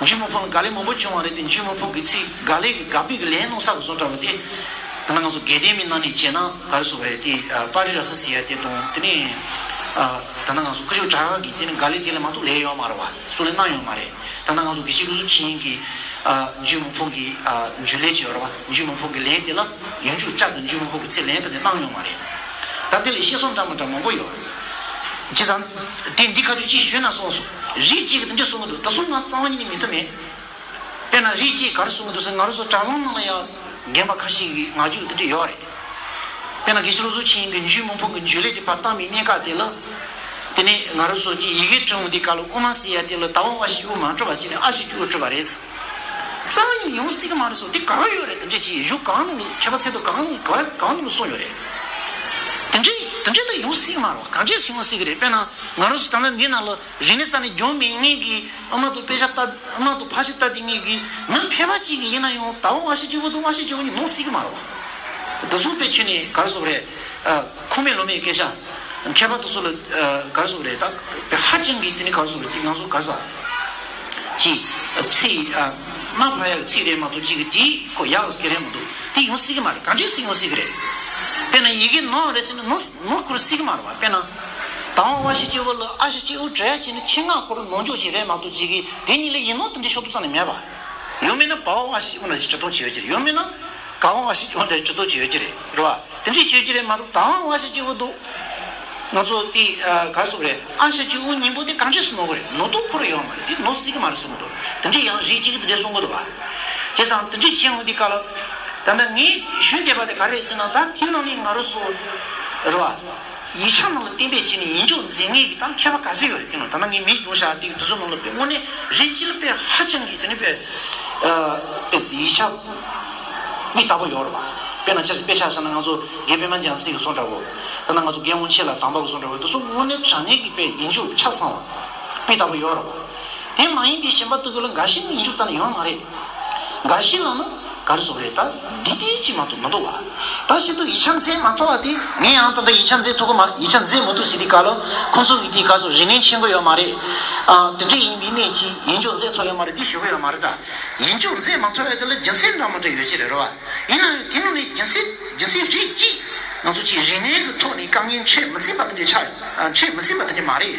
འཇུ་མི་ཕོད་ལ་དགའ་ལན་མང་པོ་བྱུང་བ་རེད་དེ། འཇུ་མི་ཕོད་ཀྱི་ཚིག་དགའ་ལན་གྱི་དགའ་པོའི་གི་ལན་གནང་ས་གི་བཟོ་འདྲ་བ་དེ། ད་ནང་ང་ཚོ་དགེ་ལྡན་པའི་ནང་ནས་བྱས་ན་ག་རེ་ཟེར་དགོས་རེད་དེ། ཨ། པ་རི་ར་ས་ཟེར་ཡ་དེ་དང་། དེ་ནས་ཨ། ད་ནང་ང་ཚོ་སྐུ་ཞབས་གྲགས་པ་གིས་དེ་ནས་དགའ་ལན་དེ་ལ་མ་གཏོགས་ལན་ཡོད་མ་རེད་བ། གསུང་ལན་གནང་ཡོད་མ་རེད། ད་ནང་ང་ཚོ་དགེ་བཤེས་བློ་བཟང་ཆོས་དབྱིངས་ཀྱིས་ཨ། འཇུ་མི་ཕོད་ཀྱི་ཨ། འཇུ་ལེ་བྱས་ཡོད་རེད་བ། འཇུ་མི་ཕོད་ཀྱི་ལན་དེ་ལ་ཡང་འཇུ་བཅར་དང་འཇུ་མི་ཕོད་ཀྱི་ཚེ་ལན་དེ་ནས་གནང་ཡོད་མ་རེད། ད་དེ་ལས་བཤད་སྲོལ་འདྲ་མི་འདྲ་མང་པོ་ཡོད། བྱས་ཙང་དེ་འདི་ཁ་ཐུག་ཅིག་ཞུས་ན་སོང་སོང་། རིགས་གཅིག་གིས་དེ་འདྲ་གསུང་གི་འདུག་ད་གསུང་ང་རྩ་བ་ཉིད་ནས་མི་འདུག་མེད། དཔེར་ན་རིགས་གཅིག་ག་རེ་གསུང་གི་འདུག་ཟེར། ང་རང་ཚོ་གྲྭ་ཚང་ནང་ལ་ཡང་རྒན་པ་ཁ་ཤས་ཀྱིས་ངག་རྒྱུན་དེ་འདྲ་ཡོད་རེད། དཔེར་ན་དགེ་བཤེས་བློ་བཟང་ཆོས་དབྱིངས་ཀྱིས་འཇུ་མི་ཕོད་ཀྱི་འཇུ་ལེ་དེ་ཕར་བཏང་བའི་གནས་སྐབས་དེ་ལ། དེ་ནས་ང་རང་ཚོ་ཅིག་ཡི་གེ་བྲིས་འོང་དུས་སྐབས་ལ་དབུ་མ་ཟེར་ཡ་དེ་ལ་ད་འོ་ཨ་ཤི་ཅི་འོ་མ་འབྲི་བ་ཅིག་ནས་ཨ་ཤི་ཅི་འོ་འབྲི་བ་རེད། རྩ་བ་ཉིད་ནས་ཡོང་སྲིད་ཀྱི་མ་རེད་སོ། དེ་གང་ཡོད་རེད། དེ་འདྲས་ཅིག་གཞུང་གང་ནང་མཁས་པ་ཚད་མཐོ་གང་ནང་གང་གང་ནང་གསུངས་ཡོད་རེད། དེ་འདྲས་དེ་འདྲས་ད་ཡོང་སྲིད་ཀྱི་མ་རེད་བ། གང་འདྲས་སེ་ཡོང་སྲིད་ཀྱི་རེད། དཔེར་ན་ང་རང་ཚོ་ད་ལྟ་འདི་ནང་ལ་རིག་གནས་རྩ་ནས་སྦྱོང་མེད་མཁན་གྱི་ཨ་མ་དང་དཔེ་ཆ་ལྟ། ཨ་མ་དང་ཕལ་ཆེར་ལྟ་དེ་ངེད་ཀྱི་མི་ཕལ་པ་ཅིག་གིས་ཡིན་ན་ཡང་ད་འོ་ཨ་ཤི་ཅི་འོ་དང་ཨ་ཤི་ཅི་འོ་གཉིས་ནོར་སྲིད་ཀྱི་མ་རེད་བ། འདི་ཚོ་དཔེ་ཁྱོན་ནས་ག་རེ་ཟེར་དགོས་རེད། ཨ། ཁུངས་མེད་ལུང་མེད་སྐད་ཆ། མཁས་པ་དེ་ཚོ་ལ་ཨ། ག་རེ་ཟེར་དགོས་རེད། ད་དཔེ་ཧ་ཅང་གི་དེ་ནི་ག་རེ་ཟེར་དགོས་རེད། དེ་ང་ཚོ་ག་རེ་ཟ། ཅིག་ཚིག་ཨ། རྣ་ཕན་ཡག་གི་ཚིག་རེད་མ་གཏོགས་ཅིག་གི་དེ་ཁོ་ཡག་གི་རེད་མ་གཏོགས་དེ་ཡོང་སྲིད་ཀྱི་མ་རེད། གང་ཅི་སྲིད་ཡོང་སྲིད་ཀྱི་རེད། དཔེར་ན་ཡི་གེ་ནོར་རེད་ཟེར་ན་ནོར་ནོར་ཁུར་སྲིད་ཀྱི་མ་རེད་བ། དཔེར་ན་ད་འོ་ཨ་ཤི་ཅི་འོ་ལ་ཨ་ཤི་ཅི་འོ་འབྲི་ཡ་བྱས་ན་ཆེད་མངགས་ཁོ་རང་ནོར་འཇོག་བྱེད་རེད་མ་གཏོགས་ཅིག་གི་དེ་གཉིས་ལ་ཡིག་ནོར་དེ་འདྲ་ཤོར་དུས་ཙམ་ནས་མེད་པ། ཡང་མིན་ན་བ་འོ་ཨ་ཤི་ཅི་འོ་ན་ཅིག་འབྲི་སྟངས་བྱེད་ཡོད་ཀྱི་རེད། ཡང་མིན་ན་ག་འོ་ཨ་ཤི་ཅི་འོ་འདྲ་འབྲི་སྟངས་བྱེད་ཡོད་ཀྱི་རེད། རེད་བ། དེ་འདྲས་བྱེད་ཀྱི་རེད་མ་གཏོགས་ད་འོ་ཨ་ཤི་ཅི་འོ་དང་ ང་ཚོ་དེ་ག་རེ་ཟེར་དགོས་རེད། ཨ་ཤ་ཅི་འུ་སྙིང་པོ་དེ་གང་འདྲས་སུ་ནོར་གི་རེད། ནོར་དུ་འཁོར་ཡོད་མ་རེད། དེ་ནོར་སྲིད་ཀྱི་མ་རེད་གསུང་གི་འདུག་དེ་འདྲས་ཡང་རིགས་གཅིག་གིས་དེ་འདྲས་གསུང་གི་འདུག་བ། བྱས་ཙང་དེ་འདྲས་བྱས་འོང་དུས་སྐབས་ལ། ད་ལྟ་ངས་ཞུ་འདོད་པ་དེ་ག་རེ་རེད་ཟེར་ན། ད་དེ་ནང་ནས་ང་རང་ཚོ་རེད་བ། ཡིག་ཆ་ནང་ལ་གཏན་འབེབས་བྱས་ནས་ཡིད་འཇོག་མཛད་མཁན་གྱི་ད་མཁས་པ་ག་ཚོད་ཡོད་རེད། དེ་ནང་ད་ལྟ་ངས་མིང་བྱུང་བཞག་དེ་དེ་ཚོ་ནང་ལ་དཔེ་དངོས་གནས་རིགས་གཅིག་ལ་དཔེ་ཧ་ཅང་གི་དེ་ནས་དཔེ་དཔེ་ཡིག་ཆ་དཔེ་ལྟ་བུ་ཡོད་རེད་བ། དཔེར་ན་ཆ་དཔེ་ཆ་བཞག་ན་ང་ཚོ་རྒན་པད་མ་རྒྱལ་མཚན་གྱི་གསུང་འདྲ་བོ། ད་ལྟ་ང་ཚོ་རྒན་དབང་ཆེ་ལ་དམ་པ་གི་གསུང་འདྲ་བོ། དེ་ཚོ་དངོས་གནས་དྲང་གནས་ཀྱི་དཔེ་ཡིད་འཇོག་ཆ་ཚང་བ་དཔེ་ལྟ་བུ་ཡོད་རེད་བ། དེ་མ་ཡིན་པའི་གཞན་པ་ཏོག་ཙམ་ལ་འགའ་ཤས་ནི་ཡིད་འཇོག་རྩ་ནས་ཡོད་མ་རེད། འགའ་ཤས་ལ་ནི་ག་རེ་ཟེར་དགོས་རེད། ད་འདི་དེ་ཅིག་མ་གཏོགས་མི་འདུག་བ། ད་ཤིན་ཏུ་ཡིག་ཆ་མཛད་མ་ཐུབ་པ་དེ། ངས་ཡང་ད་ལྟ་ཡིག་ཆ་མཛད་ཐུབ་ཀྱི་མ། ཡིག་ཆ་མཛད་མི་ཐུབ་ཟེར་དུས་སྐབས་ལ་ཁོང་ཚོ་གིས་དེ་ག་ཚོད་རིག་གནས་ཆེན་པོ་ཡོད་མ་རེད། ཨ། དེ་འདྲ་ཡིན་པའི་གནད་ཀྱིས་ཡིད་འཇོག་མཛད་ཐུབ་ཡོད་མ་རེད། དེ་ཞུ་གི་ཡོད་མ་རེད། ད་ཡིད་འཇོག་མཛད་མ་ཐུབ་ཡ་དེ་ལ་རྒྱུ་མཚན་འདྲ་མི་འདྲ་ཡོད་ཀྱི་རེད། རེད་བ། ཡིན་ན་ཡང་དེ་ནང་ནས་རྒྱུ་མཚན་རྒྱུ་མཚན་རིགས་གཅིག་ང་ཚོ་ཅིག་རིག་གནས་ཀྱི་ཐོག་ནས་དཀའ་ངལ་འཕྲད་མི་སྲིད་པ་དེ་འདྲ་ཆགས། ཨ། འཕྲད་མི་སྲིད་པ་དེ་འདྲ་མ་རེད།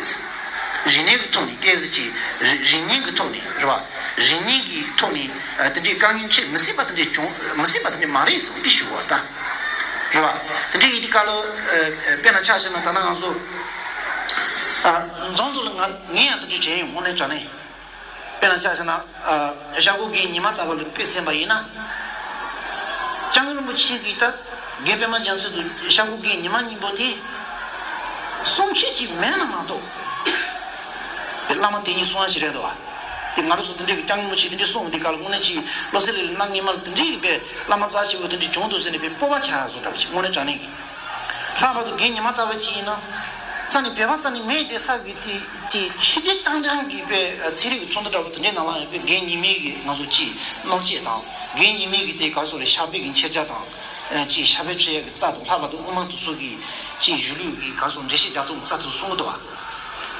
རིག་གནས་ཀྱི་ཐོག་ནས་སྐད་ཟེར་གྱི་རིག་རིག་གནས་ཀྱི་ཐོག་ནས་རེད་བ། རིག་གནས་ཀྱི་ཐོག་ནས་ཨ་དེ་འདྲའི་དཀའ་ངལ་འཕྲད་མི་སྲིད་པ་དེ་འདྲ་བྱུང་མི་སྲིད་པ་དེ་འདྲ་མ་རེད་ཟེར་དེ་ཞུ་བ་ད། རེད་བ། དེ་འདྲའི་ཡིན་དུས་སྐབས་ལ། ཨ། དཔེར་ན་ཆ་བཞག་ན་ད་ལྟ་ང་ཚོ། ཨ། འཛོམས་འཛོམས་ལ་ང་ངས་ཡང་དེ་འདྲའི་དྲན་ཡོང་། དངོས་གནས་དྲང་གནས། དཔེར་ན་ཆ་བཞག་ན། ཨ། ཤར་ཁོག་རྒན་ཉི་མ་ལྟ་བུ་ལ་དཔེ་མཚོན་པ་ཡིན་ན། སྐྱབས་མགོན་རིན་པོ་ཆེ་གིས་ད་རྒན་པད་མ་རྒྱལ་མཚན་དུ་ཤར་ཁོག་རྒན་ཉི་མ་སྙིང་པོ་དེ་གསུང་ཆོས་ཅིག་མེད་ན་མ་གཏོགས། དེ་བླ་མ་དེ་ཉིད་གསུང་ཡ་ཞིག་རེད་འདུག་བ། དེ་ང་རང་ཚོ་དེ་འདྲའི་གི་སྐྱབས་མགོན་རིན་པོ་ཆེ་དེ་འདྲའི་གསུང་དེ་ག་ལ་དངོས་གནས་ཅིག་བློ་གསལ་ལས་གནང་ངེས་མ་ལ། དེ་འདྲའི་གི་དཔེ་བླ་མ་རྩ་ཆེན་པོ་དེ་འདྲའི་བྱུང་འདུག་ཟེར་ནས་དཔེ་སྤོབས་པ་ཆགས་ཡ་བཟོ་འདྲ་བ་ཅིག། དངོས་གནས་དྲང་གནས་ཀྱི། ལྷག་པར་དུ་རྒན་ཉི་མ་ལྟ་བུ་ཅིག་ཡིན་ན། རྩ་ནས་བོད་པ་རྩ་ནས་མེད་བསྡད་ས་གི་དེ་དེ་ཕྱི་རྒྱལ་རྐྱང་རྐྱང་གི་དཔེ་ཚན་རིག་གི་ཚོགས་འདུ་འདྲ་བོ་དེ་འདྲའི་ནང་ལ་ཡང་དཔེ་རྒན་ཉི་མའི་གི་ང་ཚོ་ཅིག་སྣང་བྱེད་དང་། རྒན་ཉི་མའི་གི་དེ་ག་རེ་ཟེར་དགོས་རེད། ཕྱག་དཔེ་གི་མཁྱེན་རྒྱ་དང་། ཨ། ཅིག་ཕྱག་དཔེ་འཁྲིད་ཡ་གི་རྩལ་དང་། ལྷག་པར་དུ་དབུ་མ་དེ་ཚོ་གི་ཅིག་གཞུང་ལུགས་ཀྱི་ག་རེ་ཟེར་དགོས། འགྲེལ་བཤད་རྒྱག་ཐུབ་རྩལ་དེ་ཚོ་གསུང་གི་འདུག་བ།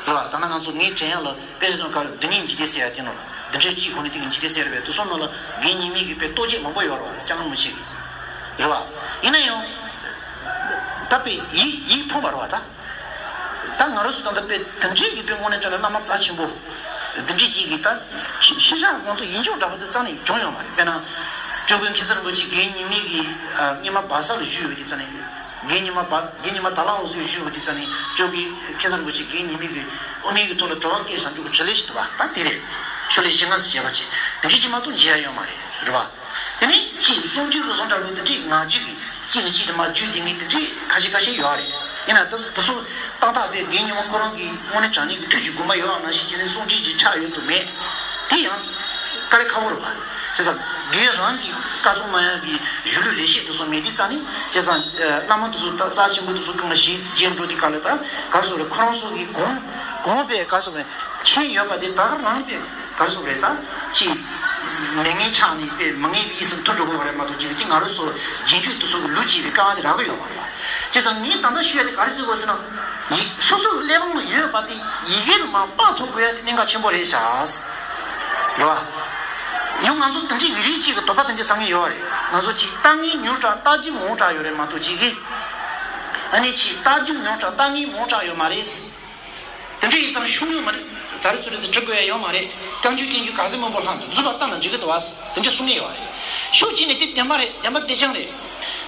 རེད་བ། ད་ནང་ང་ཚོ་ངས་དྲན་ཡ་ལ་དཔེ་ཆ་ཚོ་ག་རེ། འདི་ནས་འཇིག་རྟེན་ཟེར་ཡ་དེ་ནང་ལ། འདི་འདྲའི་ཅིག་གོ་ནས་དེ་གི་འཇིག་རྟེན་ཟེར་ཡ་རེད་པས། དེ་ཚོ་ནང་ལ་རྒན་ཉི་མའི་གི་དཔེ་རྟོགས་བརྗོད་མང་པོ་ཡོད་རེད་བ། སྐྱབས་མགོན་རིན་པོ་ཆེ་གི། རེད་བ། ཡིན་ན་ཡང་ད་དཔེ་ཡིད་ཡིད་ཕངས་པ་རེད་བ་ད། ད་ང་རང་ཚོ་ད་ལྟ་དཔེ་དེ་འདྲའི་གི་དཔེ་དངོས་གནས་དྲང་གནས་བླ་མ་རྩ་ཆེན་པོ་དེ་འདྲའི་ཅིག་གི་ད་ཤི་ཤི་ཤག་ཁོང་ཚོ་ཡིད་འཇོག་འདྲ་པོ་དེ་རྩ་ནས་བྱུང་ཡོད་མ་རེད། དཔེར་ན་སྐྱབས་མགོན་མཁྱེན་བརྩེ་རིན་པོ་ཆེ་རྒན་ཉི་མའི་གི། ཨ། སྔོན་མ་སྦ་ས་ལ་བཞུགས་ཡོད་དུས་རྩ་ནས། རྒན་ཉི་མ་སྦ་རྒན་ཉི་མ་དྭགས་ལྷ་འོ་སོ་བཞུགས་ཡོད་དུས་རྩ་ནས། སྐྱབས་མགོན་མཁྱེན་བརྩེ་རིན་པོ་ཆེ་རྒན་ཉི་མའི་གི་དབུ་མའི་གི་ཐོག་ལ་དྲི་བ་བཀོད་བྱང་ཆུབ་ཀྱི་དྲིན་ལན་ཞིག་འདུག་བ། ད་དེ་རེད། ཤོ་ལོ་ཀ་བཞི་ལྔ་ཙམ་བྱས་པ་ཅིག་དེ་འདྲའི་ཅིག་མ་གཏོགས་མཇལ་ཡ་ཡོད་མ་རེད། རེད་བ། དེ་ནས་ཅིག་གསུང་ཆོས་ཀྱི་གསུང་འདྲ་བོ་དེ་འདྲའི་ངག་རྒྱུན་གྱི་གཅིག་ནས་གཅིག་ཏུ་མར་བརྒྱུད་དེ་ངས་དེ་འདྲའི་ཁ་ཤས་ཁ་ཤས་ཡོད་རེད། ཡིན་ན་དེ་དེ་ཚོ་ཏག་ཏག་དཔེ་རྒན་ཉི་མ་ཁོ་རང་གི་དངོས་གནས་དྲང་གནས་ཀྱི་ཐུགས་ཀྱི་དགོངས་པ་ཡོད་པ་ནང་བཞིན་བྱས་ནས་གསུང་ཆོས་ཅིག་ཆགས་ཡོད་དུ་མེད། དེ་ཡང་དཀའ་ལས་ཁག་པོ་རེད་བ། བྱས་ཙང་རྒན་རང་གིས་བཀའ་གསུང་གནང་ཡག་གི་གཞུང་ལུགས་ལེགས་བཤད་དེ་ཚོ་མེད་དུས་རྩ་ནས། བྱས་ཙང་བླ་མ་དེ་ཚོ་ད་རྩ་ཆེན་པོ་དེ་ཚོ་གང་ལ་ཞིག་མཇལ་འགྲོ་དུས་སྐབས་ལ། ད་ག་རེ་ཟེར་དགོས་རེད། ཁོ་རང་ཚོ་གི་གོང་གོང་དཔེ་ག་རེ་ཟེར་དགོས་རེད། མཁྱེན་ཡོད་པ་དེ་ད་ག་རང་དཔེ་ག་རེ་ཟེར་དགོས་རེད། ད་ཅིག་མེད་མཁན་ཆགས་ནས་དཔེ་མི་ངེས་པའི་ཡིད་སེམས་ཐོར་འགྲོ་དགོས་པ་རེད་མ་གཏོགས། ཅིག་དེ་ང་རང་ཚོ་རྗེས་འཇུག་དེ་ཚོ་གི་ལུགས་བྱེད་པའི་དཀའ་བ་དེ་རག་གི་ཡོད་མ་རེད་བ། བྱས་ཙང་ངས་ད་ལྟ་ཞུ་ཡ་དེ་ག་རེ་ཟེར་དགོས་ཟེར་ན། ཡིག་སོ་སོའི་གླེགས་བམ་ལ་ཡོད་པ་དེ་ཡི་གེ་ལ་མར་དཔག་ཐུབ་དགོས་ཡ་དེ་གནད་འགག་ཆེན་པོ་རེད་ཤག་རེད་བ། ཡང་ང་ཚོ་དེ་འདྲའི་ཡིག་རིགས་གཅིག་གི་དོགས་པ་དེ་འདྲའི་ཟ་མཁན་ཡོད་རེད། ང་ཚོ་ཅིག་ལྟ་ངན་ཉུང་དྲགས་ལྟ་རྒྱུ་མང་དྲགས་ཡོད་རེད་མ་གཏོགས། ཅིག་གིས་ཨ་ནི་ཅིག་ལྟ་རྒྱུ་ཉུང་དྲགས་ལྟ་ངན་མང་དྲགས་ཡོད་མ་རེད། དེ་འདྲ་ཡིན་ཙང་ཤོང་ཡོད་མ་རེད། ཛ་རི་ཙུ་རི་དེ་འབྲི་དགོས་ཡ་ཡོད་མ་རེད། བསྟན་བཅོས་བསྟན་བཅོས་ག་ཚོད་མང་པོ་ལྷག་འདུག་རྫུན་པ་ལྟ་ན་འགྲིག་གི་འདུག་བ། དེ་འདྲ་གསུང་གི་ཡོད་རེད། ཤུགས་ཅིག་ནས་དེ་བདེན་པ་རེད། བདེན་པ་བདེ་ཆེན་རེད།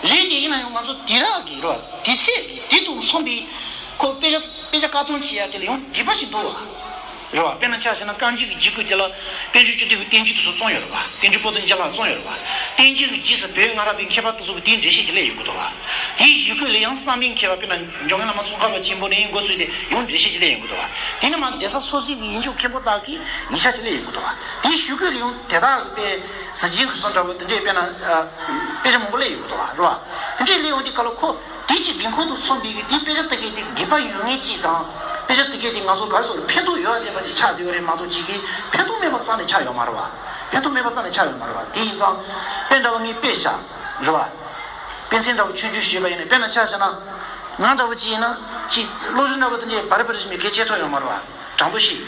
རེད་དེ་ཡིན་ན་ཡང་ང་ཚོ་དེ་རག་གི་རེད་བ། དེ་སྲིད་དེ་དང་མཚུངས་པའི་ཁོ་དཔེ་ཆ་དཔེ་ཆ་བཀའ་ཚོམ་བྱེད་ཡ་དེ་ལ་ཡང་སྒྲིབ་པ་ཞིག་འདུག་བ། རེད་བ། དཔེར་ན་ཆ་བཞག་ན་བཀའ་འགྱུར་གྱི་རྒྱུད་སྐུད་དེ་ལ་དཔལ་འབྱོར་སྤྱི་འཐུས་ཀྱི་བསྟན་བཅོས་དེ་ཚོ་བརྩམས་ཡོད་རེད་བ། བསྟན་འགྱུར་པོ་ཏི་མཇལ་ལ་བརྩམས་ཡོད་རེད་བ། བསྟན་འགྱུར་གྱི་རྗེས་སུ་བོད་སྔ་རབས་པའི་མཁས་པ་དེ་ཚོ་གིས་དེའི་འགྲེལ་བཤད་ཀྱི་སླེབས་ཡོང་གི་འདུག་བ། དེའི་གཞུག་གུ་ལ་ཡང་གསར་མའི་མཁས་པ་དཔེར་ན་འཇམ་མགོན་བླ་མ་ཙོང་ཁ་པ་ཆེན་པོ་ནས་འགོ་བཙུགས་ཏེ་ཡང་འགྲེལ་བཤད་ཀྱི་སླེབས་ཡོང་གི་འདུག་བ། དེ་ནས་མར་གདན་ས་སོ་སོའི་གི་ཡིག་འཇུག་མཁན་པོ་དག་གིས་ཡིག་ཆ་ཅིག་སླེབས་ཡོང་གི་འདུག་བ། དེའི་གཞུག་གུ་ལ་ཡང་དེ་དག་གི་དཔེ་གཟི་བརྗིད་ཀྱི་གསུང་འདྲ་བོ་དེ་འདྲའི་དཔེར་ན་ཨ་དཔེ་ཆ་མང་པོ་སླེབས་ཡོང་གི་འདུག་བ། རེད་བ། དེ་འདྲའི་སླེབས་ཡོང་དུས་སྐབས་ལ་ཁོ་དེ་ཅིག་དགོས་མཁོ་དང་མཚུངས་པའི་གི་དེའི་དཔེ་ཆ་དེ་གའི་དེ་དགོས་པ་ཡོད་མཁན་ཅིག་དང་། དཔེ་ཆ་དེ་གའི་དེ་ང་ཚོ་ག་རེ་ཟེར་དགོས་རེད། ཕན་ཐོགས་ཡོད་བསྡད་པ་ཅིག་ཆགས་བསྡད་ཡོད་རེད་མ་གཏོགས། ཅིག་གིས་ཕན་ཐོགས་མེད་པ་རྩ་ནས་ཆགས་ཡོད་མ་རེད་བ། ཕན་ཐོགས་མེད་པ་རྩ་ནས་ཆགས་ཡོད་མ་རེད་བ། དེ་ཡིན་ཙང་དཔེ་འདྲ་བོ་ངས་དཔེ་བཞག་རེད་བ། དཔེ་མཚོན་འདྲ་བོ་ཆུང་ཆུང་ཞུས་པ་ཡིན་ན། དཔེར་ན་ཆ་བཞག་ན། ང་འདྲ་བོ་ཅིག་ཡིན་ན་ཅིག་སློབ་གསོ་འདྲ་བོ་དེ་འདྲའི་བར་བར་ཞིག་མི་གལ་ཆེ་ཐོག་ཡོད་མ་རེད་བ། དྲང་པོ་ཞིག་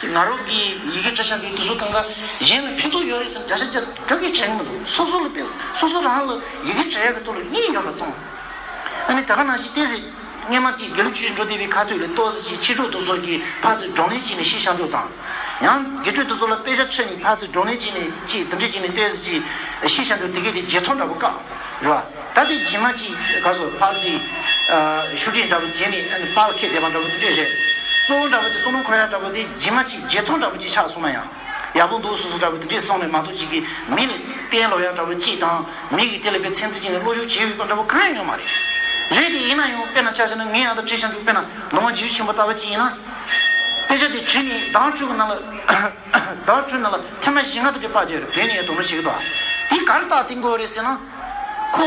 ང་རང་གིས་ཡི་གེ་འབྲི་བཞག་པའི་དེ་ཚོ་གང་ག་གཞན་ལ་ཕན་ཐོགས་ཡོད་རེད་ཟེར་བརྒྱ་ཆ་བརྒྱ་ག་གེ་དྲན་གི་མི་འདུག་སོ་སོ་ལ་དཔེ་སོ་སོ་རང་ལ་ཡི་གེ་འབྲི་ཡག་གི་ཐོག་ལ་གཉིས་ཡོད་པ་ཙང་། ཨ་ནི་ད་ག་ནང་བཞིན་ཏོག་ཙམ་སྔོན་མ་གི་དགེ་ལུགས་ཆོས་འགྲོ་བསྡད་པའི་ཁ་ཐུག་ལ་ཏོག་ཙམ་ཅིག་ཕྱི་དྲོ་དེ་ཚོ་གི་ཕར་ཚུར་བགྲོ་གླེང་བྱས་ནས་ཤེས་བྱ་འགྲོ་དང་། ཡང་དགེ་ཕྲུག་དེ་ཚོ་ལ་དཔེ་ཆ་ཁྲིད་ནས་ཕར་ཚུར་བགྲོ་གླེང་བྱས་ནས་ཅིག་དེ་འདྲ་བྱས་ནས་ཏོག་ཙམ་ཅིག་ཤེས་བྱ་འགྲོ་དེ་གས་དེ་བརྗེད་ཐོ་འདྲ་པོ་བཀག་རེད་བ། ད་དེ་རྗེས་མ་ཅིག་ག་ཚོད་ཕར་ཚུར་ ཤུགས་ལྡན་འདྲ་པོ་བྱས་ནས་ཨ་ནི་པར་ཁེ་བསྡད་པ་འདྲ་པོ་དེ་འདྲས་རེད། གཙོ་བོ་འདྲ་པོ་དེ་བསམ་བློ་འཁོར་ཡ་འདྲ་པོ་དེ་རྗེས་མ་ཅིག་བརྗེད་ཐོ་འདྲ་པོ་ཅིག་ཆགས་སོང་ན་ཡང་ཡག་པོ་འདུག་སོ་སོ་འདྲ་པོ་དེ་འདྲས་གསུངས་ནས་མ་གཏོགས་ཅིག་གིས་མི་ལ་གཏན་ལོག་ཡ་འདྲ་པོ་ཅིག་དང་མི་གིས་དེ་ལ་དཔེ་ཚན་རྩིས་བྱས་ནས་བློ་ཞུགས་བྱས་ཡོད་པ་འདྲ་པོ་གང་ཡང་ཡོད་མ་རེད། རེད་དེ་ཡིན་ན་ཡང་དཔེར་ན་ཆ་བཞག་ན་ངས་ཡང་ད་བཀྲ་ཤིས་ཤང་ཀྲུག་དཔེར་ན་ལོ་ངོ་བཅུ་ཕྱིན་པ་ལྟ་བུ་ཅིག་ཡིན་ན། དཔེ་ཆ་དེ་བྲིས་ནས་ཟླ་བ་དྲུག་གི་ནང་ལ་ཟླ་བ་དྲུག་ནང་ལ་ཐེངས་མ་བཞི་ལྔ་དེ་འདྲས་པར་བརྒྱབ་རེད། བོད་ནས་ཡང་དོ་སྣང་བྱེད་ཀྱི་འདུག་དེ་ག་རེ་རྟགས་བསྟན་དགོས་རེད་ཟེར་ན། ཁོ་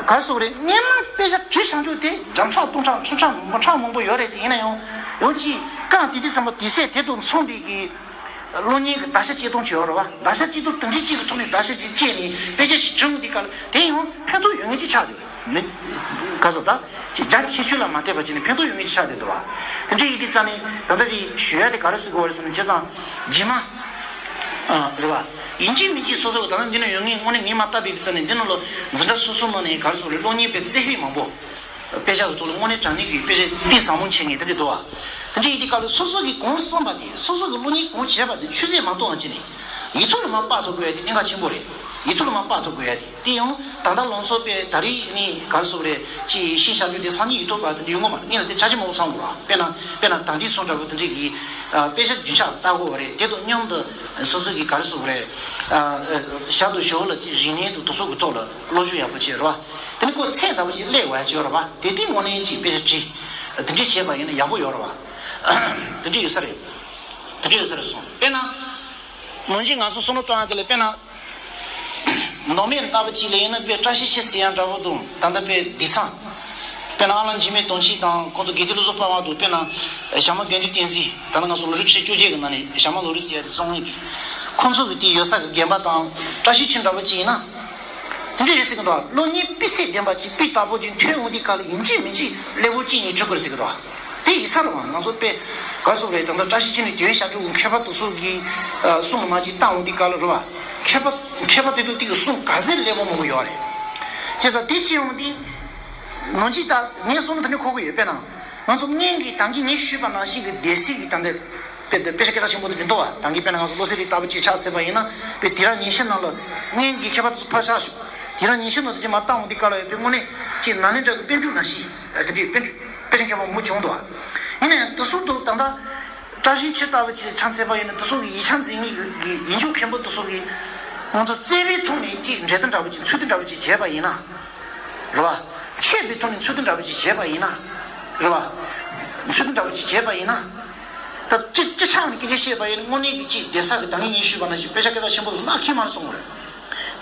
ག་རེ་ཟེར་དགོས་རེད། སྔན་མ་དཔེ་ཆ་བྲིས་བཞག་ཆོག་དེ་འགྲམ་ཁྲག་སྟོང་ཕྲག་ཁྲི་ཕྲག་མང་པོ་ཕྲག་མང་པོ་ཡོད་རེད། དེ་ཡིན་ན་ཡང་ཡང་ཅིག་རྐང་དེ་དུས་ཙམ་པ་དུས་ཚོད་དེ་དང་མཚུངས་པའི་གི་གློག་བརྙན་གྱི་བརྡ་ཆད་བཅད་སྟངས་ཅིག་ཡོད་རེད་བ། བརྡ་ཆད་བཅད་སྟངས་དེ་འདྲ་ཅིག་གི་ཐོག་ནས་བརྡ་ཆད་ཅིག་བཅད་ནས་དཔེ་ཆ་ཅིག་བྲིས་འོང་དུས་སྐབས་ལ་དེ་ཡང་ཕན་ཐོགས་ཡོད་ངེས་ཅིག་ཆགས་འདུག་མི་ག་ཚོད་ད་ཅིག་རྒྱ་ཆེ་ཤོས་ལ་མ་བལྟས་པ་བྱས་ནས་ཕན་ཐོགས་ཡོད་ངེས་ཅིག་ཆགས་བསྡད་འདུག་བ། དེ་འདྲ་ཡིན་དུས་ཙང་ནས་ད་ལྟ་དེ་ཞུ་ཡ་དེ་ག་རེ་ཟེར་དགོས་རེད་ཟེར་ན། བྱས་ཙང་རྗེས་མ་རེད་བ། ཡིན་གཅིག་མིན་གཅིག་སོ་སོ་ད་ལྟ་འདི་ན་ཡོད་ངེས་དངོས་གནས་ངས་མ་བལྟས་དུས་ཙང་ནས་འདི་ནང་ལ་འཛིན་གྲྭ་སོ་སོ་ནང་ནས་ག་རེ་ཟེར་དགོས་རེད། གློག་བརྙན་དཔེ་རྩེ་ཕུད་མང་པོ། དཔེ་ཆ་གི་ཐོག་ལ་དངོས་གནས་དྲང་གནས་ཀྱི་དཔེ་ཆ་གཏིང་ཟབ་མོ་འཁྱེར་མཁན་དེ་འདྲ་འདུག་བ། དེ་འདྲ་ཡིན་དུས་སྐབས་ལ་སོ་སོ་གིས་གང་བསམ་པ་དེ་སོ་སོ་གིས་གློག་བརྙན་གང་བྱས་པ་དེ་ཆུད་ཟོས་མ་གཏོང་བ་བྱས་ནས་ཡིག་ཐོག་ལ་མར་དཔར་ཐུབ་དགོས་ཡ་དེ་གནད་འགག་ཆེན་པོ་རེད། ཡིག་ཐོག་ལ་མར་དཔར་ཐུབ་དགོས་ཡ་དེ་དེ་ཡང་ད་ལྟ་ལང་ཚོ་དཔེ་ད་རེས་ནི་ག་རེ་ཟེར་དགོས་རེད། ཅིག་ཤེས་བྱ་རྒྱུ་དེ་སང་ཉིན་ཡིག་ཐོག་པ་དེ་འདྲ་ཡོང་གི་མ་རེད། ངས་ལ་དེ་ཆ་ཆེན་མང་པོ་ཚང་དགོས་ར། དཔེར་ན་དཔེར་ན་ད་འདི་སོང་འདྲ་པོ་དེ་འདྲ་གི་དཔེ་ཆ་རྒྱུན་ཆགས་ལྟ་དགོས་རེད། དེ་དང་མཉམ་དུ་སོ་སོ་གིས་ག་རེ་ཟེར་དགོས་རེད། ཞར་དུ་ཞོར་ལ་ཅིག་རིག་གནས་དང་དེ་ཚོ་གི་ཐོག་ལ་སློབ་སྦྱོང་ཡག་པོ་བྱེད་ར་བ། དེ་ནི་ཁོ་ཚད་འདྲ་པོ་ཅིག་སླེབས་ཡོད་ཅིག་ཡོད་རེད་པ། དེ་དུས་དངོས་གནས་ཅིག་དཔེ་ཆ་བྲིས། དེ་འདྲས་བྱས་པ་ཡིན་ན་ཡག་པོ་ཡོད་རེད་པ། དེ་འདྲས་ཡོད་ས་རེད། དེ་འདྲས་ཡོད་ས་རེད་སོང་། དཔེར་ན། ནང་ཆེན་ང་ཚོ་བསམ་བློ་གཏོང་ཡ་དེ་ལ་དཔེར་ན། མདོ་སྨད་ལྟ་བུ་ཅིག་ལ་ཡིན་ན་དཔེ་བཀྲ་ཤིས་འཁྱིལ་ཟེར་ཡ་འདྲ་པོ་དང་ད་ལྟ་དཔེ་བདེ་ཚང་། དཔེར་ན་ཨ་ལགས་འཇིགས་མེད་དོན་གཅིག་དང་ཁོང་ཚོ་དགེ་ལྡན་བློ་བཟང་དཔལ་དབང་དང་། དཔེར་ན་ཞྭ་དམར་དགེ་འདུན་བསྟན་འཛིན། ད་ལྟ་ང་ཚོ་ལོ་རིམ་ཁྲི་བཅོ་བརྒྱད་ཀྱི་ནང་ནས་ཞྭ་དམར་ལོ་རིམ་ཟེར་ཡ་དེ་བཙོང་མཁན་གྱི། ཁོང་ཚོ་གི་དེ་ཡོད་ས་གི་དགོན་པ་དང་བཀྲ་ཤིས་འཁྱིལ་འདྲ་པོ་ཅིག་ཡིན་ན། དེ་འདྲ་རེད་ཟེར་གི་འདུག་གློག་བརྙན་དཔེ་ཚད་ལྡན་པ་ཅིག་དཔེ་དག་པོ་ཅིག་ཐོན་འོང་དུས་སྐབས་ལ་ཡིན་གཅིག་མིན་གཅིག་སླེ་པོ་གཅིག་གཉིས་འགྲོ་དགོས་རེད་ཟེར་གི་འདུག་དེ་ཡིན་ས་རེད་བ། ང་ཚོ་དཔེ་ག་ཟེར་རེད། ད་ལྟ་བཀྲ་ཤིས་འཁྱིལ་ནས་དེ་བས་ཞབས་ཕྱི་མཁས་པ་དེ་ཚོ་གི་གསུང་མ་ཅིག་བཏང་འོང་དུས་སྐབས་ལ་རེད་བ། མཁས་པ་མཁས་པ་དེ་ཚོ་དེ་གི་གསུང་ག་ཚད་སླེ་པོ་མང་པོ་ཡོད་རེད། བྱས་ཙང་དེ་ཅི་ཡོང་དུས་ནང་ཅིག་ད་ངས་གསུང་ད་ནི་གོ་གི་ཡོད། དཔེར་ན་ང་ཚོ་སྔོན་གྱི་ད་གིན་ངས་ཞུས་པ་ནང་བཞིན་གྱི་སྡེ་སྲིད་ཀྱི་ད་འདི་དཔེ་དཔེ་ཆ་སྐད་གྲགས་ཆེན་པོ་དེ་མི་འདུག་བ། ད་གིན་དཔེར་ན་ང་ཚོ་བློ་གསལ་རིགས་ལྟ་བུ་ཅིག་ཆགས་ཟེར་བ་ཡིན་ན་དཔེ་དེ་རང་ཉིན་ཤས་ནང་ལ་སྔོན་གྱི་མཁས་པ་དེ་ཚོ་ཕར་བཞག་ཞོག་དེ་རང་ཉིན་ཤས་ནང་དེ་ཅིག་མར་བཏང་འོང་དུས་སྐབས་ལ་ཡོད་པའི་དངོས་གནས་ཅིག་ན་ནིང་འདྲ་གི་དཔལ་འབྱོར་ནང་བཞིན་དེ་འདྲའི་དཔེ་དཔེ་ཆ་མཁས་པ་མང་པོ་བྱུང་འདུག་བ། ཡིན་ན་ཡང་དེ་ཚོ་དང་ད་ལྟ་བཀྲ་ཤིས་འཁྱིལ་ལྟ་བུ་ཅིག་ཆ་མཚོན་པ་ཡིན་ན་དེ་ཚོ་གི་ཡིག་ཆ་འཛིན་མཁན་གྱི་ཡིག་འཇུག་མཁན་པོ་དེ་ཚོ་གིས་ང་ཚོ་རྩོད་པའི་ཐོག་ནས་ཅིག་འགྲེལ་བསྡུར་འདྲ་པོ་ཅིག་ཚུལ་བསྟན་འདྲ་པོ་ཅིག་བྱས་པ་ཡིན་ན། རེད་བ། འཆད་པའི་ཐོག་ནས་ཚུལ་བསྟན་འདྲ་པོ་ཅིག་བྱས་པ་ཡིན་ན། རེད་བ། ཚུལ་བསྟན་འདྲ་པོ་ཅིག་བྱས་པ་ཡིན་ན། ད་སྤྱི་སྤྱི་ཆགས་ནས་སྐད་ཆ་བཤད་པ་ཡིན་ན་དངོས་གནས་ཀྱི་ཅིག་བསྡད་ས་གི་ད་ངས་ངས་ཞུས་པ་ནང་བཞིན་དཔེ་ཆ་སྐད་གྲགས་ཆེན་པོ་ཚོ་ལག་ཁྱེར་མར་སོང་བ་རེད།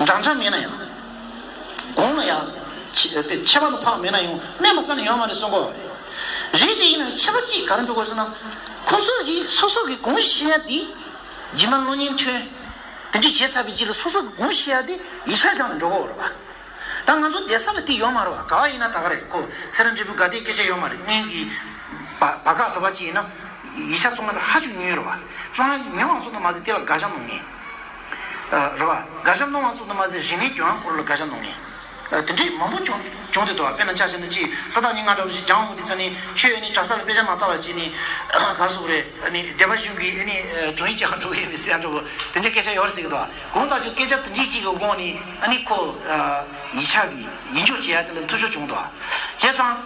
འདྲ་འདྲ་མེད་ན་ཡང་། གོང་ལ་ཡང་། ཆེ་དཔེ་ཁྱད་པར་དུ་འཕགས་མེད་ན་ཡང་དམན་པ་རྩ་ནས་ཡོད་མ་རེད་གསུང་གི་ཡོད་རེད། རེད་དེ་ཡིན་ན་ཁྱད་པར་ཅིག་ག་རེ་འགྲོ་དགོས་ཟེར་ན། ཁོང་ཚོ་གིས་སོ་སོ་གི་གོང་བཤད་ཡ་དེ། རྗེས་མ་གློག་བརྙན་ཐོན། དེ་འདྲ་བྱས་ཚར་བའི་རྗེས་ལ་སོ་སོ་གི་གོང་བཤད་ཡ་དེ་ཡིག་ཆ་སྦྱངས་ནས་འགྲོ་གི་ཡོད་རེད་པ། ད་ང་ཚོ་བསྡད་ས་ལ་དེ་ཡོད་མ་རེད་པ། ག་བ་ཡིན་ན་ད་ག་རེད། ཁོ་ཚེ་རིང་འབྲས་བུ་དགའ་ལྡན་སྐད་ཆ་ཡོད་མ་རེད། སྔོན་གྱི་བ་བར་སྐབས་དུ་བ་ཅིག་ཡིན་ན་ཡིག་ཆ་བཙོང་མཁན་ཧ་ཅང་ཉུང་ཉུང་རེད་པ། བཙོང་ཡ་ཉུང་བ་ཙམ་དུ་མ་ཟད་དེ་ལ་དགག་བྱ་གནང་མཁན། རེད་པ། དགག་བྱ་གནང་བ་ཙམ་དུ་མ་ཟད་རིག་གནས་སྦྱོང་ཡ་སྐོར་ལ་དགག་བྱ་གནང་མཁན། དེ་འདྲས་མང་པོ་བྱུང་བྱུང་བསྡད་འདུག་པ། དཔེར་ན་ཆ་བཞག་ན་ཅིག་ས་ཐག་ཉིན་ལྔ་འདྲ་པོ་ཞིག་སྦྱངས་འོང་དུས་ཙ་ནི་ཁྱོད་ཨ་ནི་གྲྭ་ས་ལ་དཔེ་ཆ་མ་ལྟ་བ་བྱས་ནི་ག་ཟེར་དགོས་རེད། ཨ་ནི་སྡེ་པ་གཞུང་གི་ཨ་ནི་དྲུང་ཡིག་ཅིག་ཧ་འགྲོ་གི་ཡོད་མེད་ཟེར་ཡ་འདྲ་པོ་དེ་འདྲའི་སྐད་ཆ་ཡོད་རེད་ཟེར་གི་འདུག་པ། གང་ལྟར་ཁྱོད་སྐད་ཆ་དེ་འདྲས་ཅིག་གི་དབང་ནས་ཨ་ནི་ཁོ་ཡིག་ཆ་གི་ཡིག་འཇོག་བྱེད་ཡ་དེ་ལ་འཐུས་ཤོར་བྱུང་འདུག་པ། བྱས་ཙང་